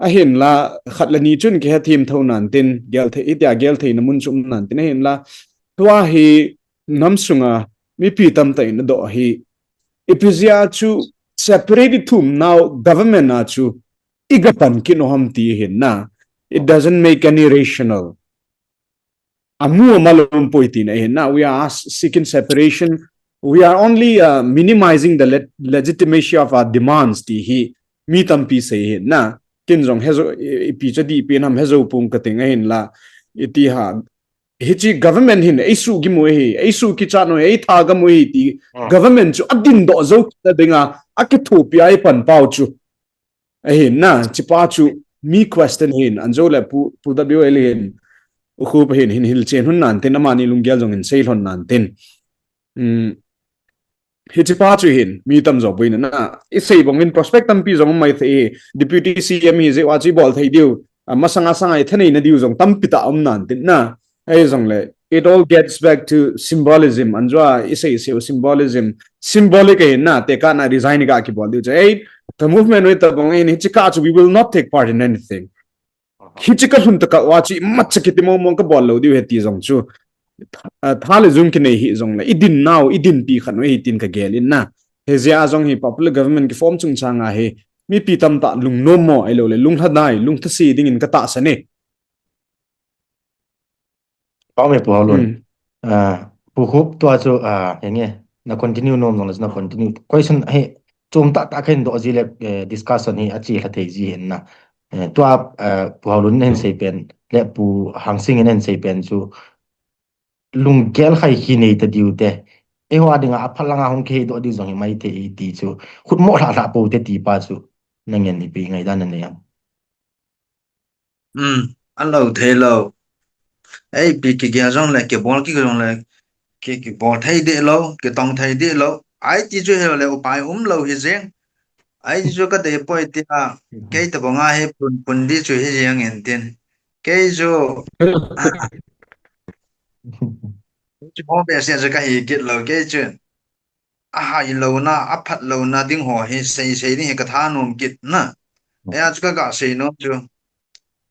Ahin la, khat le ni chun ki he thim tho nan tin, gel thei, i tia gel thei na mun chu um nan tin, ahin la, tua hi nam sunga, mipi tam ta in a do hi, i pi zia chu separate i thum nau government a chu, i ga pan kin u ham ti hin na, it doesn't make any rational. A mu a ma lom poi ti na hin na, we are ask-, seeking separation. We are only, uh, minimizing the le-, legitimacy of our demands ti hi mi tampi sei hin na. Kin jong he zo, i, i pi cha di pi nam he zo pung ka ting a hin la. I ti ha, hi chi government hin, ei su ki mu hi, ei su ki cha no, ei tha ga mu hi ti, government chu a din do zo ki ta dinga, a ki thu pi ai pan pau chu. Ahin na, chi pa chu mi question hin, an zo le Pu, Pu W L hin, u khu pa hin, hin hil chen hun nan tin, ama ni lunggel jong hin sei lhon nan tin. Um, hi chi pa chu hin, mi tam zo bui na, na, i sei bang in prospect tampi jong mai thei, Deputy C M hi je wa chi bol thei diu, a, masanga sanga i thanei na diu jong tampi ta um nan tin na. Ei jong le, it all gets back to symbolism. An zo a, i sei sei symbolism. Symbolic a hin na, te ka na resign ka ki bol diu cha. Ei, the movement with the bong in, hi chi ka chu, we will not take part in anything. Hi chi ka lhun ta ka wa chi, mat cha ki ti mo mo ka bol lo diu he ti jong chu. A, tha le jung ki nei hi jong le, i din nau, i din pi khan u hi tin ka gel in na. He zia jong hi popular government ki form chung chang a hi, mipi tam ta lung nom mo, ei lo le, lung hla dai, lung tha si ding in ka ta sa ni. Pau me Pu Haolun. Hmm. Ah, Pu Khup tua chu, ah, henge, na continue nom nom na continue. Question hi, chom ta ta khen do ji le, eh, discussion hi a chi hla thei ji hin na. Eh, tua, eh, Pu Haolun nen sei pen, le Pu Hangsing nen sei pen chu, lunggel khai khi nei ta diu te. Ei ho a dinga a phalanga hung kei do diu jong hi mai thei ti chu. Khut mo hla hla po te ti pa chu. Na ngen ni pi ngai dan na nei am. Um, a lo thei lo. Ei, pi ki gel jong le, ki bol ki jong le, ki, ki bol thei di lo, ki tong thei di lo. Ai ti chu hi lo le, upai um lo hi jeng. Ai ti chu ka dei poi ti a, kei ta banga hi pun, pun di chu hi jeng in tin. Kei chu, chu mo be se chu ka hi kit lo, kei chu. A hai lo na, a phat lo na ding ho hi sei sei ding hi ka tha nom kit na. Hmm. Ei a chu ka ga sei nom chu.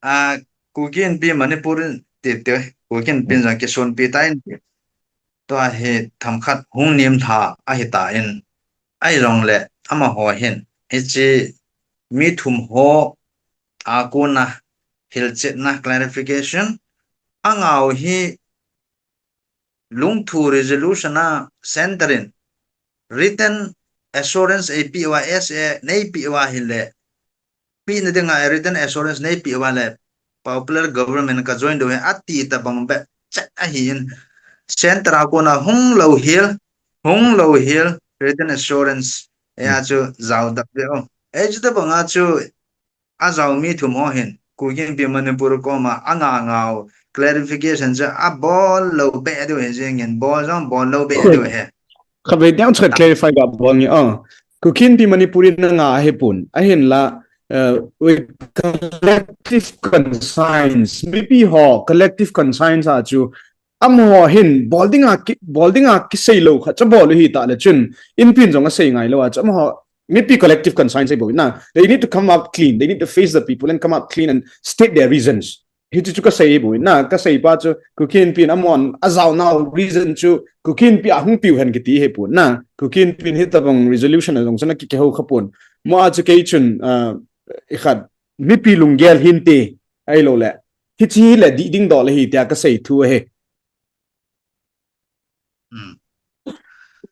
A, Kuki Inpi Manipur in ti te, Kuki Inpi in jong kisun pi ta in ti. Tua hi themkhat hung nim tha a hi ta in. Ahijongle amaho hin, hiche mi thum ho a kona hilchetna clarification, angau hi Lungthu resolution a centre in written assurance eipeh uva, S A neipeh uva ahile, pehna dinga written assurance neipeh uva le popular government ka join diu ahi ati tobang beh chet ahin, centre a kona hung lou hel, hung lou hel written assurance, hia chu jao dap ve o. Hiche tobanga chu ajao mi thum ho hin, Kuki Inpi Manipur koma angau ngau clarification chu abol lou beh diu ahi jengin, bol jong bol lou beh diu ahi. Khatvei tiang chu khat clarify ga bol nge, ah. Kuki Inpi Manipur in angah ahipon. Ahinla, uh, with collective conscience, mipi ho collective conscience a chu, amaho hin bol dinga ki, bol dinga kisei lou khat chu bol u hita le chun, Inpin jong asei ngai lou a chu, amaho mipi collective conscience ahi bou na. They need to come up clean. They need to face the people and come up clean and state their reasons. Hichu chu kasei bou na, kasei pa chu, Kuki Inpi in amahon ajao nau reason chu, Kuki Inpi a hung piu hen kiti ahipon na. Kuki Inpi in hitobang resolution a jong chu ana kikihou khapon. Mo a chu kei chun, ah, ikhat mipi lunggel hinte, ahilou le. Hiche le dih ding doh le hi tia kasei thu ahi. Hmm.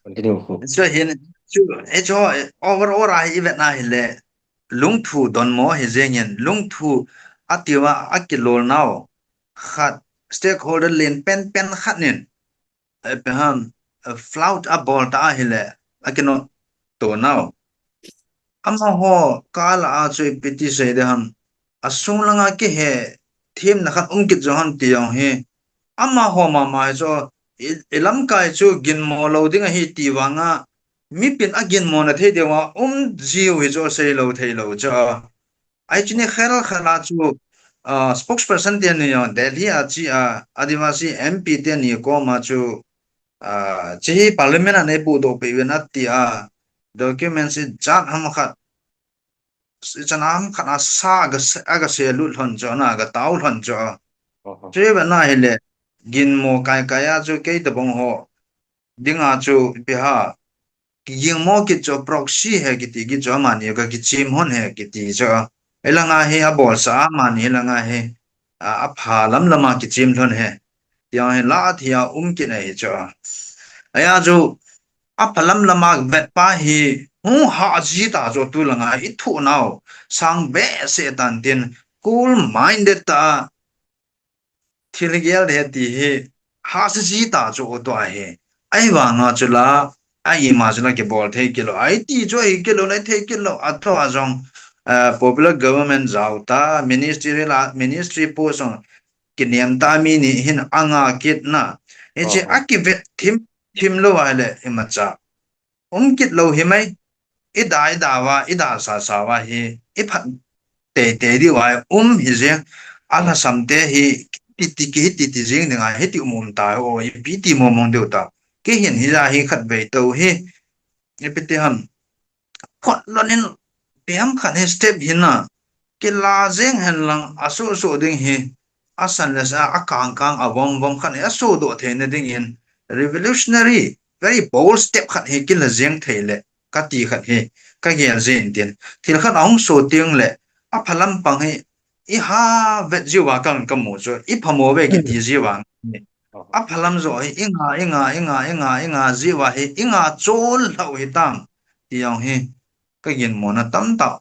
Continue. Chu hin, chu, hichu, overall a hi i vetna hile, Lungthu donmo ahi jengin, Lungthu atiuva akilol nau khat, stakeholder len pen pen khat in, eh, ipi ham, eh, flout abol ta ahile, akinoh to nau. Amaho kah a chu ipi ti sei ding ham, asung langa kihethemna khat um kit jong ham ti jong hi, amaho mama hi chu, i, i lamkai chu ginmo lou ding ahi ti vanga, mipin aginmo na thei diuva um jiu hi chu asei lou thei lou chu. Hiche ni khel khel a chu, ah, spokesperson teni jong, Delhi a che a, Adivasi M P teni koma chu, ah, hiche hi parliament a neipuidoh peh uvin ati a, documents ijat ham khat, ijat ham khat a sa aga se, aga se lut lhon chu, ana aga tao lhon chu. Oho. Chu i vetna hile, ginmo kai kai a chu kei tobang ho dinga chu ipi ham, kiginmo kit chu proxy ahi kiti kit chu amani ka kichem lhon ahi kiti chu. Hilanga hi abolsa amani hilanga hi, a, apha lam lama kichem lhon ahi. Tia hi la athia um kit ahi chu. Ahia chu apha lam lama vet pa hi hung ha ji ta chu tulanga i thu nau sang behseh tan tin cool minded ta thil gel de ti hi hahsa ji ta chu u tua hi. Ahivanga chu la, a ima chu la kibol thei kit lou. Ahi ti chu ahi kit lou, la thei kit lou. Athua jong, eh, popular government jao ta, ministry la, ministry post jong kinem ta mi ni hin anga kit na. Hiche, oho, akivet thim, thim lou ahile imacha um kit lou hi mai, i da, i da uva, i da sa sa uva hi, i phat tei tei diu ahi, um hi jeng, alhasam te hi, ti ti ki, ti ti jeng ding ahi, ti um um ta, o, ipi ti mong mong diu ta. Kei hin hija hi khatvei tou hi, ipi ti ham, khut lon in, ipi ham khat hi step hi na, kila jeng hen lang, asoh soh ding hi, asan le sa, akang kang, avom vom khat hi, asoh doh theina ding in, revolutionary, very bold step khat hi kila jeng thei le, kati khat hi, kagel jin tin. Thil khat ahung soh teng le, apha lampang hi, i ha vet jiu va kang kamu chu, i phamo ve kiti jiu va. Apha lam joh hi, i nga, i nga, i nga, i nga, i nga jiu va hi, i nga chol lhau hi tam, ti jong hi, kaginmo na tamtah,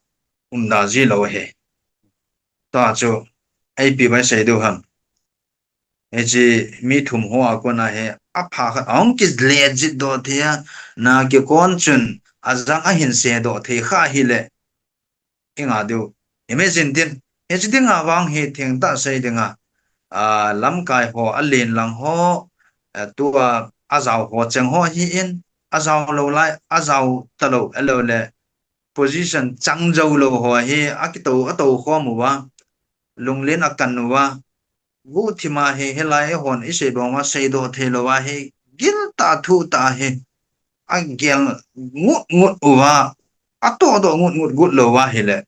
um da ji lou hi. Tua chu, ipi vai sei diu ham. Hiche mi thum ho a kona hi, apha khat ahung kile jit doh thei a, na kikon chun, ajang ahin se doh thei kha hile, i nga diu. Imagine tin, hiche dinga vang hi thengtah sei dinga, a, lamkai ho, alen lang ho, a, tua, ajao ho cheng ho hi in, ajao lou lai, ajao talou, alou le, position chang jou lou ho hi, akitou, atou khom uva, lunglen akan uva, guhthima hi, hilai hon isei bang uva, seidoh thei lou uva hi, gil tah thu tah hi, agel ngut ngut uva, atoh doh ngut ngut gut lou uva hile.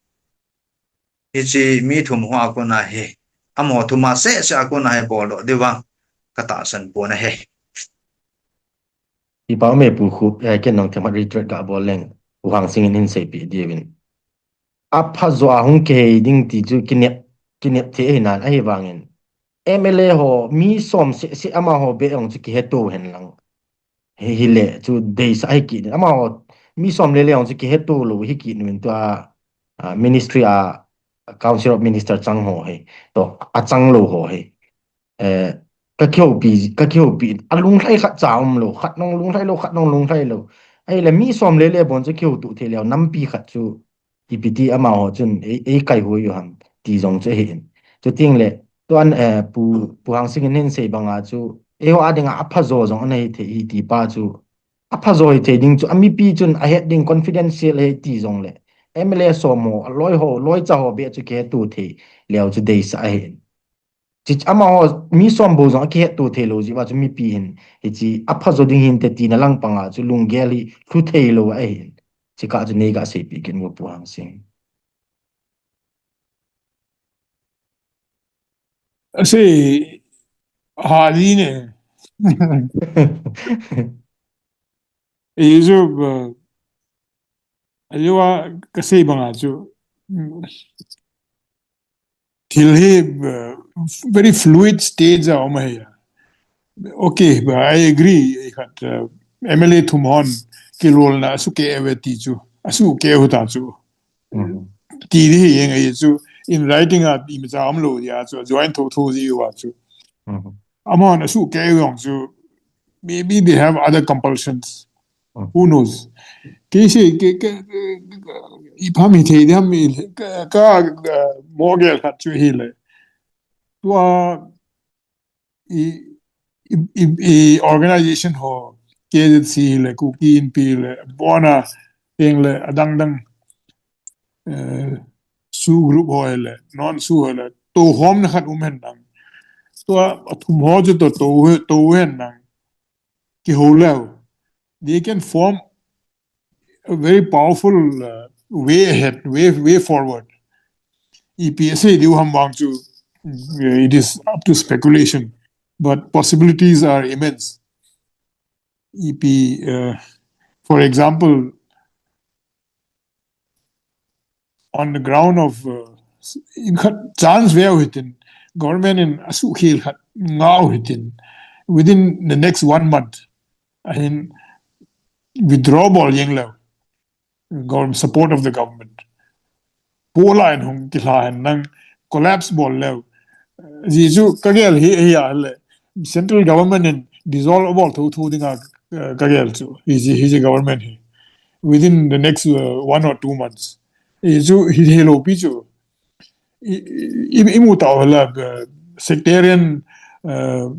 Hiche mi thum ho a kona hi, amaho thum a seh seh a kona hi boldoh diu vang, katahsan pon ahi. Ipa me pu khu, eh, ken nong themkhat retreat ka bol leng, u Hang Sing in hin seipeh diuvin. Aphajo a hung kihei ding ti chu kinep, kinep thei ahi nan ahi vangin. M L A ho, mi som seh seh amaho beh jong chu kiheto hen lang. Hi, hi le chu deisah hi kit in. Amaho, mi som le le jong chu kiheto lou hi kit in tua, ah, ministry a Council of Minister chang ho hi. To, a chang lou ho hi. Eh, ka kihoupi, ka kihoupi. A lunglhai khat cha um lou, khat nong lunglhai lou, khat nong lunglhai lou. Ahile mi som le le bon chu kihouto thei leu, nampi khat chu ipi ti amaho chun ei, ei kai hui u ham ti jong chu ahi in. Chuting le, tuan, eh, Pu, Pu Hang Sing in hin sei banga chu, eiho a dinga aphajo jong ana hi thei hi ti pa chu, aphajo hi thei ding chu, a mipi chun a het ding confidential hi ti jong le, M L A som ho, a loi ho, loi cha ho beh chu kiheto thei leu chu deisah ahi in. Chi amaho mi som bou jong a kiheto thei lou jeh uva chu mipi hin, hichi aphajo ding hinte tina lang panga chu lunggel hi lhu thei lou ahi in. Chi kah chu nei ga seipeh kit in vo Pu Hang Sing. Asei, ha ji ne. Ei ju, uh, ajo a ka sei banga chu, mm, thil hi, uh, very fluid stage a um ahi. Okay, but I agree. Ei khat, uh, M L A thum hon kilolna asukeh uve ti chu, asukeh u ta chu. Mhm. Ti di hi jeng ahi chu, in writing a imacha um lou dia chu, join tho tho ji uva chu. Mhm. Amahon asukeh u jong chu, maybe they have other compulsions. Mhm. Who knows? Kei sei, ke, ke, ke, ipi ham hi thei diam, ka, ka, ka, mo gel khat chu hi le. Tua, i, i, i, i organization ho, K Z C le, Kuki Inpi le, Bona, teng le, adang dang, eh, SoO group ho le, non SoO ho le, tohomna khat um hen lang. Tua, athum ho chu to, to, to hen lang. Kihou leu. They can form a very powerful, uh, way ahead, way, way forward. Ipi asei diu ham vang chu, uh, it is up to speculation, but possibilities are immense. Ipi, uh, for example, on the ground of, uh, in khat chance veu hitin, government in asuhkhel khat ngah u hitin, within the next one month, ahin withdraw bol jeng leu, government, support of the government. Pola in hung kilha hen lang collapse bol leu. Ji chu ka gel hi, hi a le. Central government in dissolve bol tho tho dinga, eh, ka gel chu. Hi ji, hi ji government hi. Within the next, uh, one or two months. Hi chu, hi, hi lo pi chu. I, i, i mu tau la, uh, sectarian, uh,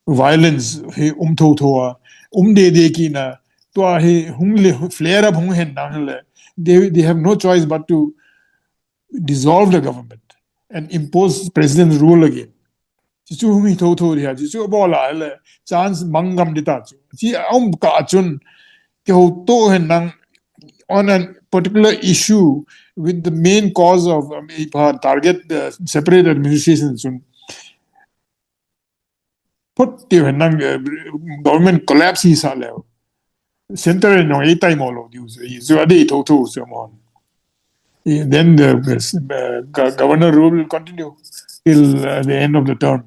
violence hi um tho tho a, um de de kina, tua hi hung le, flare up hung hen nang le, they, they have no choice but to dissolve the government and impose president's rule again. Chi chu hung hi tho tho dia, chi chu bola le, chance mang ngam di ta chu. Chi um ka chun, ke ho to hen nang on a particular issue with the main cause of, um, ipa target the separate administration chun. Put tiu hen nang, eh, government collapse hi sa leu. Center in jong ei taimo lou diu chu, chu adei tho tho chu amahon. Eh, then the, uh, go-, governor rule will continue till, uh, the end of the term.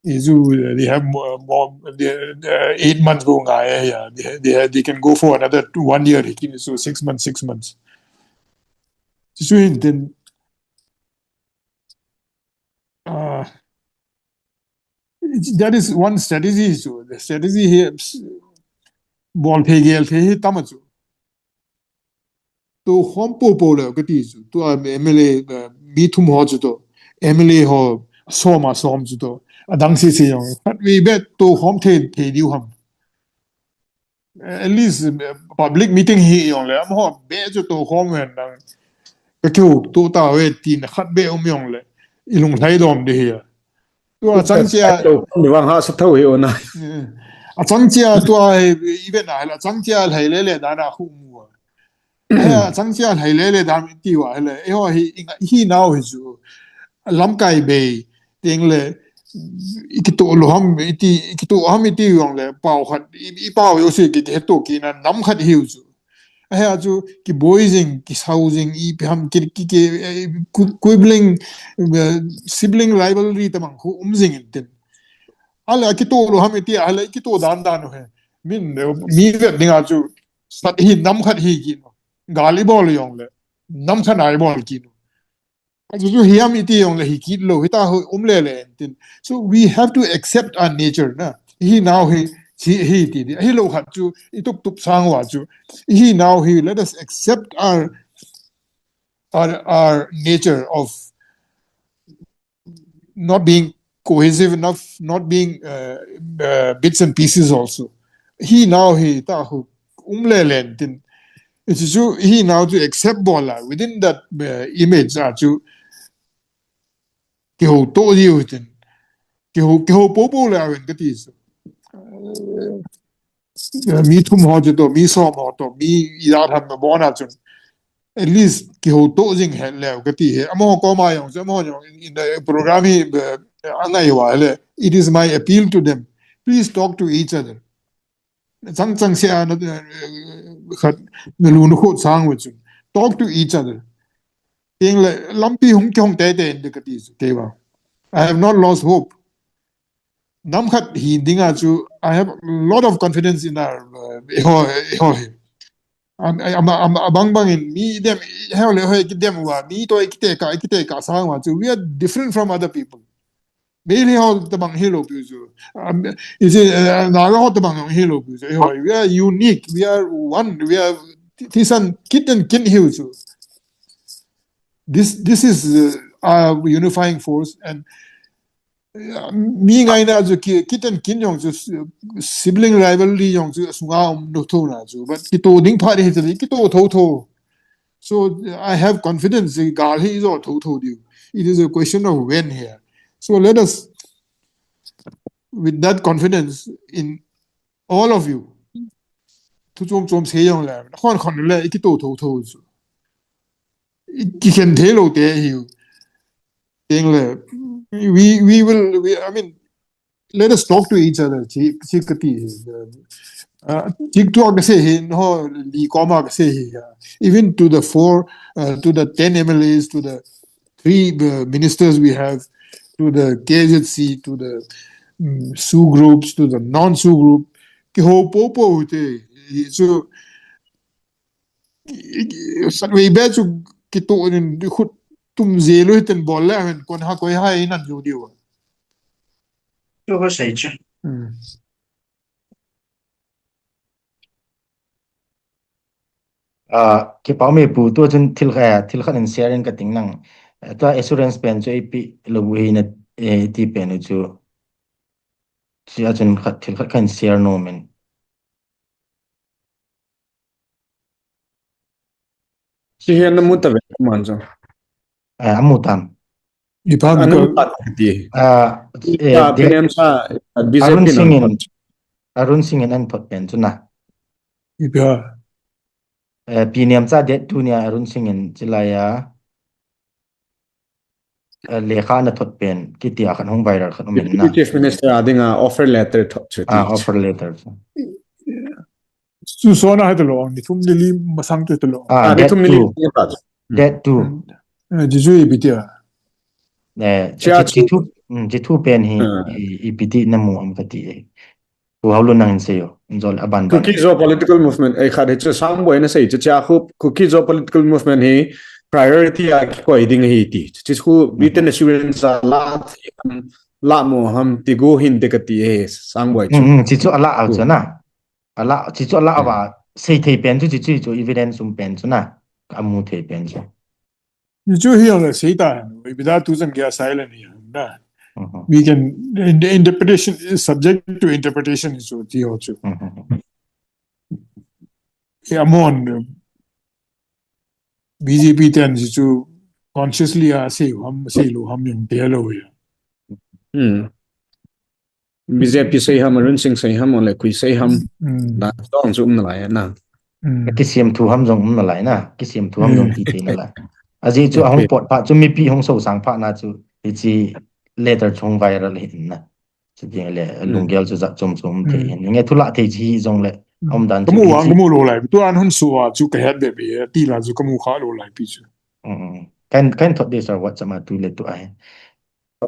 Eh, chu, uh, they have more, more, the, uh, eight months bou ngai, eh, yeah. They, they, they can go for another two, one year, so six months, six months. Chu hin then, uh, that is one strategy chu. The strategy hi, bol thei gel thei hi tam a chu. Tokhom popo le kati chu. Tua M L A, uh, mi thum ho chu to. M L A ho som a som chu to. Adang sese jong. Khatvei beh tokhom thei, thei diu ham. At least, uh, public meeting hi jong le, amaho beh chu tokhom hen lang. Ka kihouto tauve tina khat beh um jong le, i lunglhai dom di hi a. Tua chang chia. Tokhom ni vang hahsa tho hi ona. Eh, achang chia tua hi, event a hi la, achang chia lhai le le dan a khu mu a. Eh, achang chia lhai le le dan ti uva hi le, eiho hi, i nga-, hi nau hi chu. Lamkai bei, teng le, ikitoh lou ham iti, ikitoh ham iti jongle, pao khat, i, ipao jouse ki, kihetto kit na nam khat hiu chu. Ahia chu, kiboi jing, kisao jing, ipi ham, ki, ki, ki, eh, qui-, quibbling, eh, sibling rivalry tamang khu um jing in tin. Ahile, kitoh lou ham iti, ahile, kitoh dan dan u hi. Min, eh, mi vet dinga chu, sat hi, nam khat hi kit u. Gal ibol jongle, nam khat a ibol kit u. Achu chu hiam iti jongle hi kit lou, hita ho um lele tin. So we have to accept our nature na. Hi nau hi, hi, hi ti di. Hi lou khat chu, itup tup sang uva chu. Hi nau hi, let us accept our, our, our nature of not being cohesive enough, not being, uh, uh, bits and pieces also. Hi nau hi ta hu um lele tin. It's chu hi nau chu accept bol a within that, uh, image a chu kihouto diu tin. Kihou, kihou popo le awen kati chu. Uh, mi thum ho chu to, mi som ho to, mi ijat ham na bon a chun. At least kihouto jing het leu kati hi. Amaho koma jong chu, amaho jong in, in the program hi, eh, angai uva le. It is my appeal to them. Please talk to each other. Chang chang se a na, eh, khat na lu na khut sang uva chun. Talk to each other. Tin le lampi hung kihong teitei in de kati chu, kei vang. I have not lost hope. Nam khat hi dinga chu, I have a lot of confidence in our, uh, eiho, eiho hi. Am, am, am, abang bang in mi dem, heo le hoi kidem uva, mi to kite ka, kite ka sang uva chu, we are different from other people. Meitei ho tabang hilou piu chu. Am, is it, uh, Naga ho tabang hilou piu chu. Eiho, we are unique, we are one, we are thi-, thisan kit and kin hiu chu. This, this is, uh, our unifying force, and mi ngaina chu ki, kit and kin jong chu, sibling rivalry jong chu sunga um lou thou na chu. But kitoh ding phat hi chu, kitoh thotho. So I have confidence, gal hi ijou thotho diu. It is a question of when here. So let us, with that confidence in all of you, thu chom chom sei jongle, khon khon le, ikitoh thotho chu. Kikhen thei lou te hiu. Tin le, we, we will, we, I mean, let us talk to each other. Chi, chi kati hi. Uh, chi tu ka sei hi, no, li koma ka sei hi. Even to the four, uh, to the ten M L As, to the three, uh, ministers we have, to the K Z C, to the, um, SoO groups, to the non-SoO group. Kihou popo te. So, Satvei be chu kitoh in khut tum jeh lou hitin bol le hen kon ha koi ha inan ju diu. Tu ho sei chu. Hmm. Ah, kipa me pu tu chun thil kha, thil khat in share in ka ting nang. Eh, tua assurance pen chu ipi lou hi na, eh, ti pen chu. Chia chun khat thil khat kan share nom in. Chi hian na mu ta ve man chu. Eh, amu tam. Ipa mi ko. Anu ta ti. Ah, eh, Pi Nemcha, B J P Arun Singh in, Arun Singh in an thot pen chu na. Ipa. Eh, Pi Nemcha date two nia Arun Singh in chilai a. Eh, lekha na thot pen, kiti a khan hung viral khan um in na. Deputy Chief Minister a dinga offer letter thot chu ti. Ah, offer letter chu. Chu sona hai to lo, ni thum ni li masang to lo. Ah, ah, ni thum ni li. That too. Eh, ji ju ipi tia. Eh, chia chi, chi thu, mm, chi thu pen hi, ah, i, ipi ti na mu am ka ti e. Pu Haolun nang in sei o, in jol a ban ban. Kuki Zo political movement, ei khat hi chu Sangboi na sei chu chia khu, Kuki Zo political movement hi priority a kikoi ding hi ti. Chi khu, mm, written assurance a la, la mo ham ti go hin te ka ti e, Sangboi chu. Mm, mm, chi chu a la a chu na. A la, chi chu a la a va, sei thei pen chu, chi chu, chu evidence um pen chu na. A mu thei pen chu. Chu hi ang sei ta hen, ipi da tu chan kia silent hi ang da. Mhm. We can, in-, the interpretation is subject to interpretation, so ti ho chu. Mhm. Ya mon, B J P ten chu consciously a sei ham, sei lo ham yung te lo ya. Hmm. B J P sei ham, Arun Singh sei ham, ole kui sei ham. Hmm. Da, dong chu um na lai na. Hmm. Kisem thu ham jong um na lai na. Kisem thu ham jong, hmm, ti thei na lai. Ajeh chu, hmm, ahung pot pha chu mipi hung so sang pha na chu. Hichi letter chu hung viral ahin na. Chuteng le lunggel chu jat chom chom um thei ahin. Nge thu lah thei chu hi jong le um dan chu kamu a, kamu lou lai. Tua an hung sua chu kahet be be. Ti la chu kamu kha lou lai pi chu. Kan, kan thot de sir WhatsApp ma tu le tu ahi.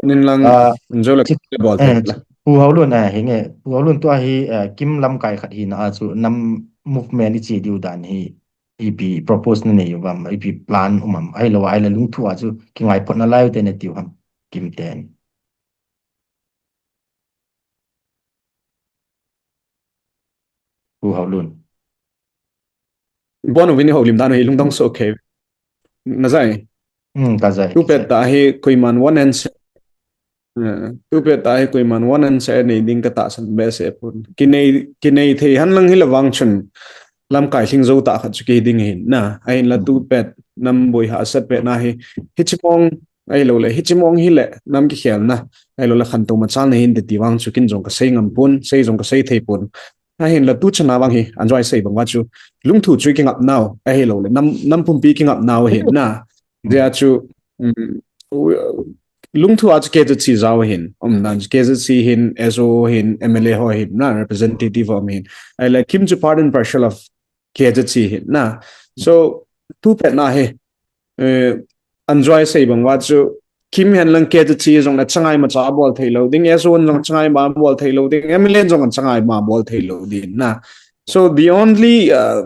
Nin lang, ah, jo le chi-, bol eh, thei la. Pu Haolun, eh, hinge, Pu Haolun tua hi, eh, Kim lamkai khat hina a chu nam movement i chi diu dan hi, ipi propose na nei uvam, ipi plan um am, ahilou, ahilou lungthu a chu kingai phot na lai u te na tiu ham, Kim ten. Pu Haolun. Bon uvin i houlim dan u hi lungdong soh kei. Na jai. Hmm, ka jai. Tu pet ta hi koiman one and se-, eh, tu pet ta hi koiman one and se nei ding ka tahsan be se pun. Kinei, kinei thei han lang hi la vang chun lamkai hling jo ta khat chu ki ding hin na. Ahin la tu pet nam boi ha sat pet na hi. Hichi mong ahilou le, hichi mong hi le, nam kikhelna, ahilou le, khantou machal na hin te ti vang chu kin jong ka sei ngam pun, sei jong ka sei thei pun. Ahin la tu chan a vang hi, Anjoy sei bang uva chu, lungthu chu i kingap nau, ahilou le, nam, nam pumpi kingap nau hin na. Jia chu, um, u-, lungthu a chu K Z C jao hin, um, nan K Z C hin, S O hin, M L A ho hin, na, representative ho hin. Ahile, Kim chu part and parcel of K Z C hin na. So, tu pet na hi, eh, Anjoy sei bang uva chu, Kim hen lang K Z C jong le changai ma cha bol thei lou ding, S O jong changai ma bol thei lou ding, M L A jong changai ma bol thei lou ding na. So the only, uh,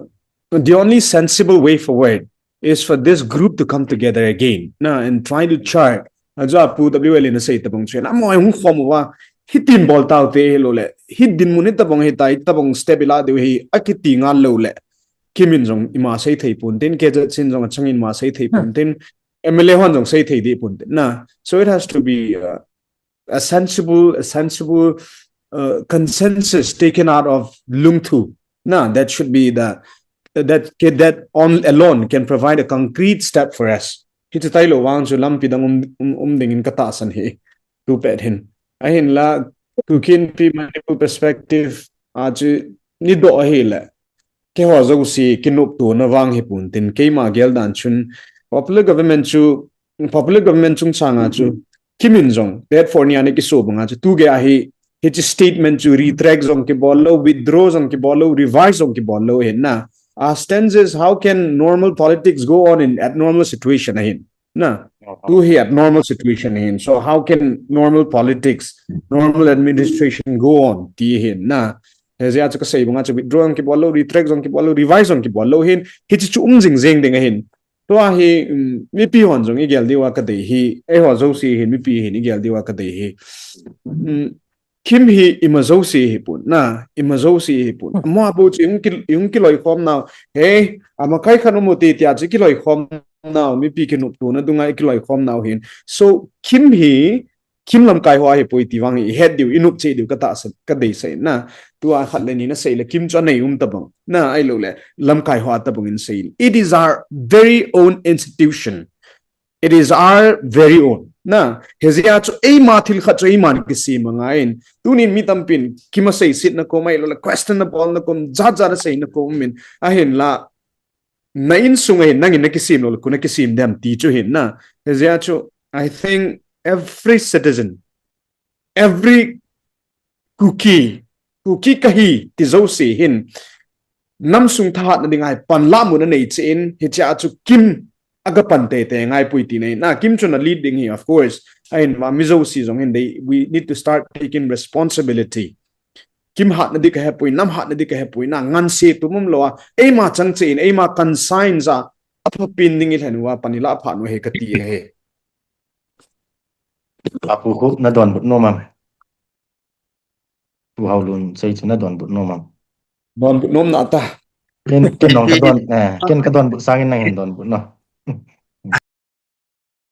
the only sensible way forward is for this group to come together again na, and try to chart. Ajo a Pu W L in a sei tabang chu na, mo hung khom uva, hitin bol tau te hilou le, hi dinmun hi tabang hi tai, tabang step i la diu hi, a kiti ngal lou le. Kim in jong ima sei thei pun tin, K Z C in jong a chang in ima sei thei pun tin, M L A hon jong sei thei di pun tin na. So it has to be, uh, a sensible, a sensible, uh, consensus taken out of lungthu. Na, that should be the, that, that on alone can provide a concrete step for us. Hichu tailou vang chu lampi dang um, um, um ding in ka tahsan hi. Tu pet hin. Ahin la, Kuki Inpi Manipur perspective, a chu ni doh ahile. Keiho jouse kinoptona vang hi pun tin, keima gel dan chun, popular government chu, popular government chungchang a chu, Kim in jong, date four ni a ni kiso bang a chu, tu gei a hi, hichi statement chu retract jong kibol lou, withdraw jong kibol lou, revise jong kibol lou hin na. Our stance is, how can normal politics go on in abnormal situation ahin? Na, tu hi abnormal situation hin. So how can normal politics, normal administration go on? Ti hin na. Hijeh a chu ka sei bang a chu withdraw jong kibol lou, retract jong kibol lou, revise jong kibol lou hin. Hichi chu um jing jing ding ahin. Tua hi, um, mipi hon jong i gel diu a ka dei hi. Eiho jouse hin, mipi hin i gel diu a ka dei hi. Um, Kim hi ima jouse hi pun, na, ima jouse hi pun. Mo a bu chu i hung ki, i hung kiloikhom nau. Hei, ama kai khan um u ti tia chu kiloikhom nau, mipi kinoptona dunga i kiloikhom nau hin. So, Kim hi, Kim lamkai ho ahi poi ti vang hi, i het diu, i nop cheh diu ka tahsan, ka deisah na. Tua khat le ni na sei le Kim chu anei um tabang. Na, ahilou le, lamkai ho a tabang in sei. It is our very own institution. It is our very own. Na, hijeh a chu eima thil khat chu eiman kisem angaiyin. Tunin mi tampin, Kim a seiset na kom ahilou le, question na bol na kom, jat jat a sei na kom in. Ahin la, na insung ahin, nangin na kisem lou le, koi in a kisem dem ti chu hin na. Hijeh a chu, I think every citizen, every Kuki, Kuki kahi ti jouse hin, nam sung thahatna ding a hi panla mun anei cheh in, hichea chu Kim aga pan teitei ngai poi ti nei. Na Kim chun a lead ding hi, of course. Ahin vang mi jouse jong hin dei, we need to start taking responsibility. Kim hatna ding kahe poi, nam hatna ding kahe poi, na ngansi tum um lou a, eima chang cheh in, eima conscience a, apha pen ding i lhen uva pan i la phat u ahi kati ahi. Apu khu na donbut nom am? Pu Haolun sei chu na donbut nom am? Donbut nom na ta. Ken, ken nong ka don, eh, ken ka donbut sangin nang hin donbut nom.